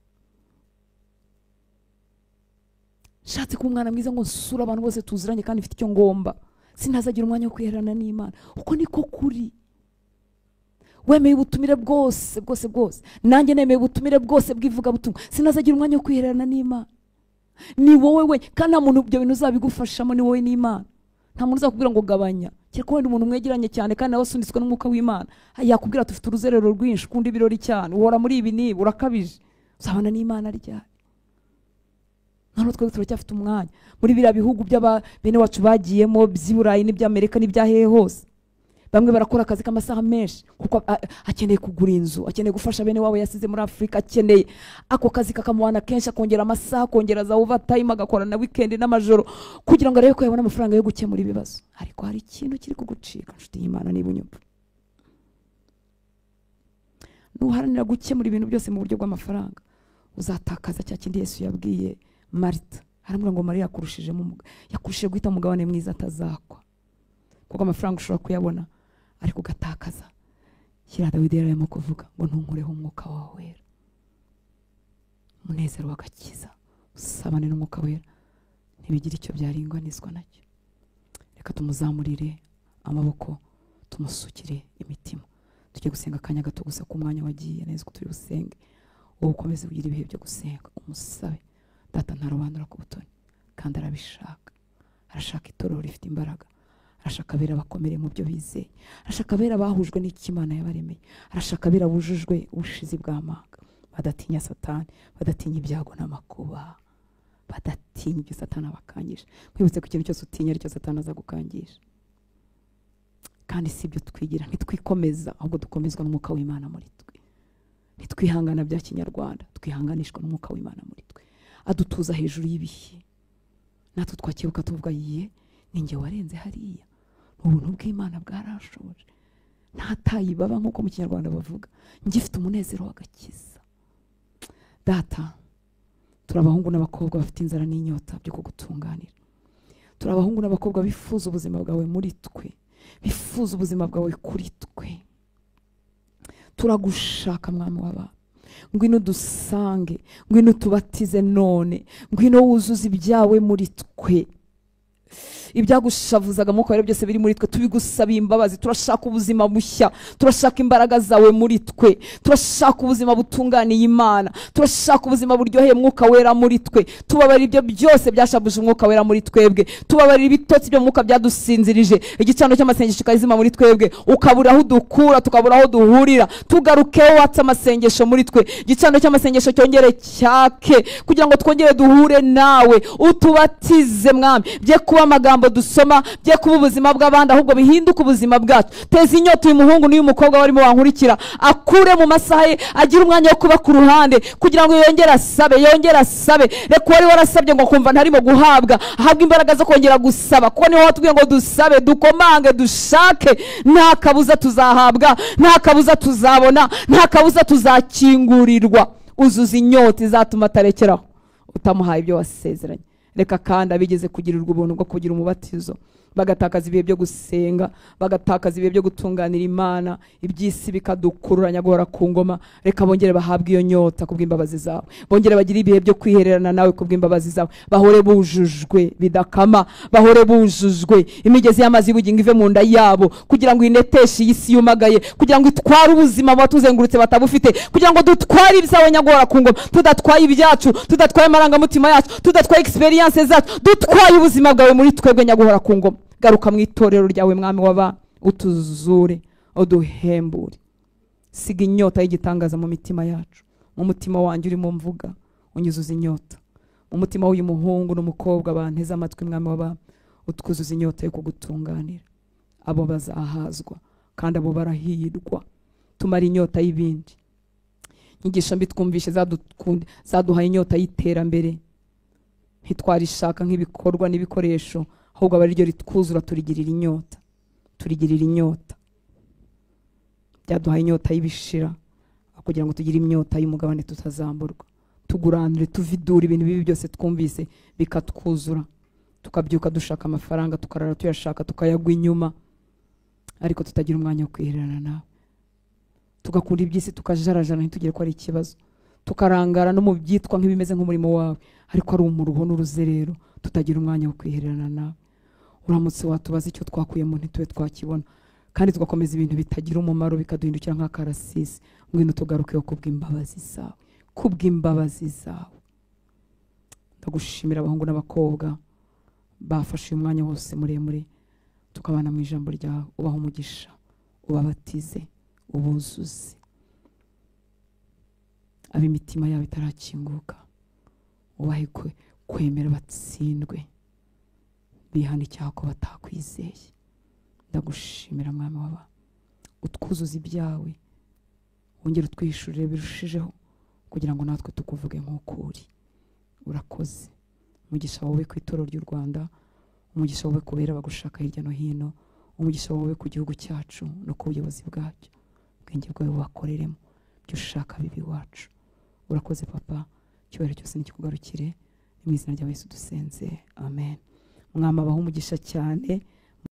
Speaker 1: Nshatse kuba umwana mwiza ngo nsure abantu bose tuziranye kandi mfite icyo ngomba, sinazagira umwanya wo kwiherana n'Imana. Uko niko kuri. Wemeye ubutumire bwose bwose bwose, nanjye nemeye ubutumire bwose bw'ivugabutumwa, sinazagira umwanya wo kwiherana n'Imana. Ni wowe we, kandi nta muntu ibyo bintu uzabigufashamo, ni wowe n'Imana. Nta muntu uzakubwira ngo gabanya, kereka wenda umuntu mwegeranye cyane kandi nawe asunitswe n'umwuka w'Imana, yakubwira ati ufite uruzerero rwinshi, ukunda ibirori cyane, uhora muri ibi n'ibi, urakabije. Uzabana n'Imana ryari? None twebwe turacyafite umwanya muri biriya bihugu by'aba bene wacu bagiyemo by'i Burayi n'iby'Amerika n'ibya hehe hose. Bamwe barakora akazi k'amasaha menshi kuko akeneye kugura inzu, akeneye gufasha bene wabo yasize muri Afurika, akeneye ako kazi kakamuhana kenshi, akongera amasaha, akongera za overtime, agakora na weekend n'amajoro kugira ngo arebe ko yabona amafaranga yo gukemura ibibazo. Ariko hari ikintu kiri kugucika, nshuti y'Imana, niba unyumva. Nuharanira gukemura ibintu byose mu buryo bw'amafaranga, Uzatakaza cya kindi Yesu yabwiye Marita, aramubwira ngo Mariya yakurushije guhita umugabane mwiza atazakwa. Kuko amafaranga ushobora kuyabona ariko ugatakaza. Kira Dawidi yararimo kuvuga ngo ntunkureho umwuka wawe wera. Umunezero w'agakiza usabane n'umwuka wera ntibigira icyo byaringanizwa nacyo. Reka tumuzamurire amaboko, tumusukire imitima. Tujye gusenga akanya gato gusa ku mwanya wagiye neza ko turi busenge. Wowe ukomeze kugira ibihe byo gusenga, umusabe. Data ntarobanura ku butoni kandi arabishaka. Arashaka itorero rifite imbaraga, arashaka abera bakomere mu byo bizeye, arashaka abera bahujwe n'Imana yabaremeye, arashaka abera bujujwe ubushizi bw'amanga, badatinya Satani, badatinya ibyago n'amakuba, badatinya ibyo Satani abakangisha. Mwibutse ko ikintu cyose utinya aricyo Satani azagukangisha. Kandi si ibyo twigira, ntitwikomeza ahubwo dukomezwa n'umwuka w'Imana muri twe. Ntitwihangana bya kinyarwanda, twihanganishwa n'umwuka w'Imana muri twe. Adutuza hejuru y'ibihe. Natwe twakibuka tuvuga ye ninjye warenze hariya, ubuntu bw'Imana bwarashoboje. Ntatayi baba nkuko mu kinyarwanda bavuga, ngifite umunezero w'agakiza. Data, turi abahungu n'abakobwa bafite inzara n'inyota byo kugutunganira. Turi abahungu n'abakobwa bifuza ubuzima bwawe muri twe, bifuza ubuzima bwawe kuri twe. Turagushaka mwami w'abantu, ngwino dusange, ngwino tubatize none, ngwino wuzuze ibyawe muri twe. Ibyagushavuzaga mu kwera byose biri muri twe tubigusabiye imbabazi. Turashaka ubuzima bushya, turashaka imbaraga zawe muri twe, turashaka ubuzima butunganiye Imana, turashaka ubuzima buryoheye mwuka wera muri twe. Tubabarira ibyo byose byashabuje umwuka wera muri twebwe, tubabarira ibitotsi byo mwuka byadusinzirije, igicano cy'amasengesho kazima muri twebwe, ukabura aho dukura, tukabura aho duhurira. Tugarukeho watsa amasengesho muri twe, igicano cy'amasengesho cyongere cyake kugira ngo twongere duhure nawe. Utubatize mwami, bye kuba amagambo dusoma, bye kuba ubuzima bw'abandi ahubwo bihinduka ubuzima bwacu. Teza inyota uyu muhungu n'uyu mukobwa barimo bankurikira, akure mu masaha ye, agire umwanya wo kuba ku ruhande kugira ngo yongere asabe, yongere asabe. Reka wari warasabye ngo kumva ntarimo guhabwa, ahabwe imbaraga zo kongera gusaba, kuko niho watubwiye ngo dusabe, dukomange, dushake, nta kabuza tuzahabwa, nta kabuza tuzabona, nta kabuza tuzakingurirwa. Uzuza inyota izatuma atarekeraho utamuhaye ibyo wasezeranye. Reka kandi abigeze kugirirwa ubuntu bwo kugira umubatizo, bagatakaza ibihe byo gusenga, bagatakaza ibihe byo gutunganira Imana, iby'isi bikadukururanya guhora ku ngoma. Reka bongere bahabwe iyo nyota kubw'imbabazi zawe, bongere bagire ibihe byo kwihererana nawe kubw'imbabazi zawe, bahore bujujwe bidakama, bahore bujujwe imigezi y'amazi y'ubugingo ive mu nda yabo, kugira ngo ineteshe iyi si yumagaye, kugira ngo itware ubuzima batuzengurutse batabufite, kugira ngo dutware ibyawe nyagora ku ngoma, tudatwaye ibyacu, tudatwaye amarangamutima yacu, tudatwaye experience zacu, dutwaye ubuzima bwawe muri twebwe nyaguhora ku ngoma. Garuka mu itorero ryawe mwami w'abantu, utuzure, uduhembure. Siga inyota y'igitangaza mu mitima yacu. Mu mutima wanjye urimo mvuga, unyuzuza inyota. Mu mutima w'uyu muhungu n'umukobwa banteze amatwi mwami w'abantu, utwuzuza inyota yo kugutunganira. Abo bazahazwa kandi abo barahirwa. Tumara inyota y'ibindi. Inyigisho mbi twumvishe zaduhaye inyota y'iterambere, ntitwarishaka nk'ibikorwa n'ibikoresho, ahubwo aba ariryo ritwuzura, turigirira inyota, turigirira inyota. Byaduhaye inyota y'ibishira kugira ngo tugire inyota y'umugabane tutazamburwa. Tuguranire, tuvidura ibintu bibi byose twumvise bikatwuzura, tukabyuka dushaka amafaranga, tukarara tuyashaka, tukayagwa inyuma, ariko tutagira umwanya wo kwihererana nawe. Tugakunda iby'isi, tukajarajara ntitugire ko ari ikibazo, tukarangara no mu byitwa nk'ibimeze nk'umurimo wawe, ariko ari umuruho n'uruzerero, tutagira umwanya wo kwihererana nawe. Uramutse watubaza icyo twakuyemo ntitube twakibona, kandi tugakomeza ibintu bitagira umumaro bikaduhindukira nk'akarasisi. Ngwino tugarukeho kubw'imbabazi zawe, kubw'imbabazi zawe. Ndagushimira abahungu n'abakobwa bafashe uyu mwanya wose muremure tukabana mu ijambo ryawe. Ubaha umugisha, ubabatize, ubuzuze. Ab'imitima yabo itarakinguka ubahe kwemera batsindwe, bihana icyaha ko batakwizeye. Ndagushimira mwami w'abantu, utwuzuze ibyawe, wongere utwihishurire birushijeho, kugira ngo natwe tukuvuge nk'uko uri. Urakoze. Umugisha wawe ku itorero ry'u Rwanda, umugisha wawe kubera bagushaka hirya no hino, umugisha wawe ku gihugu cyacu no ku buyobozi bwacyo. Ubwenge bwawe bubakoreremo ibyo ushaka bibi iwacu. Urakoze papa. Icyubahiro cyose nikikugarukire. Ni mu izina rya Yesu dusenze, amen. Mwami abahe umugisha cyane.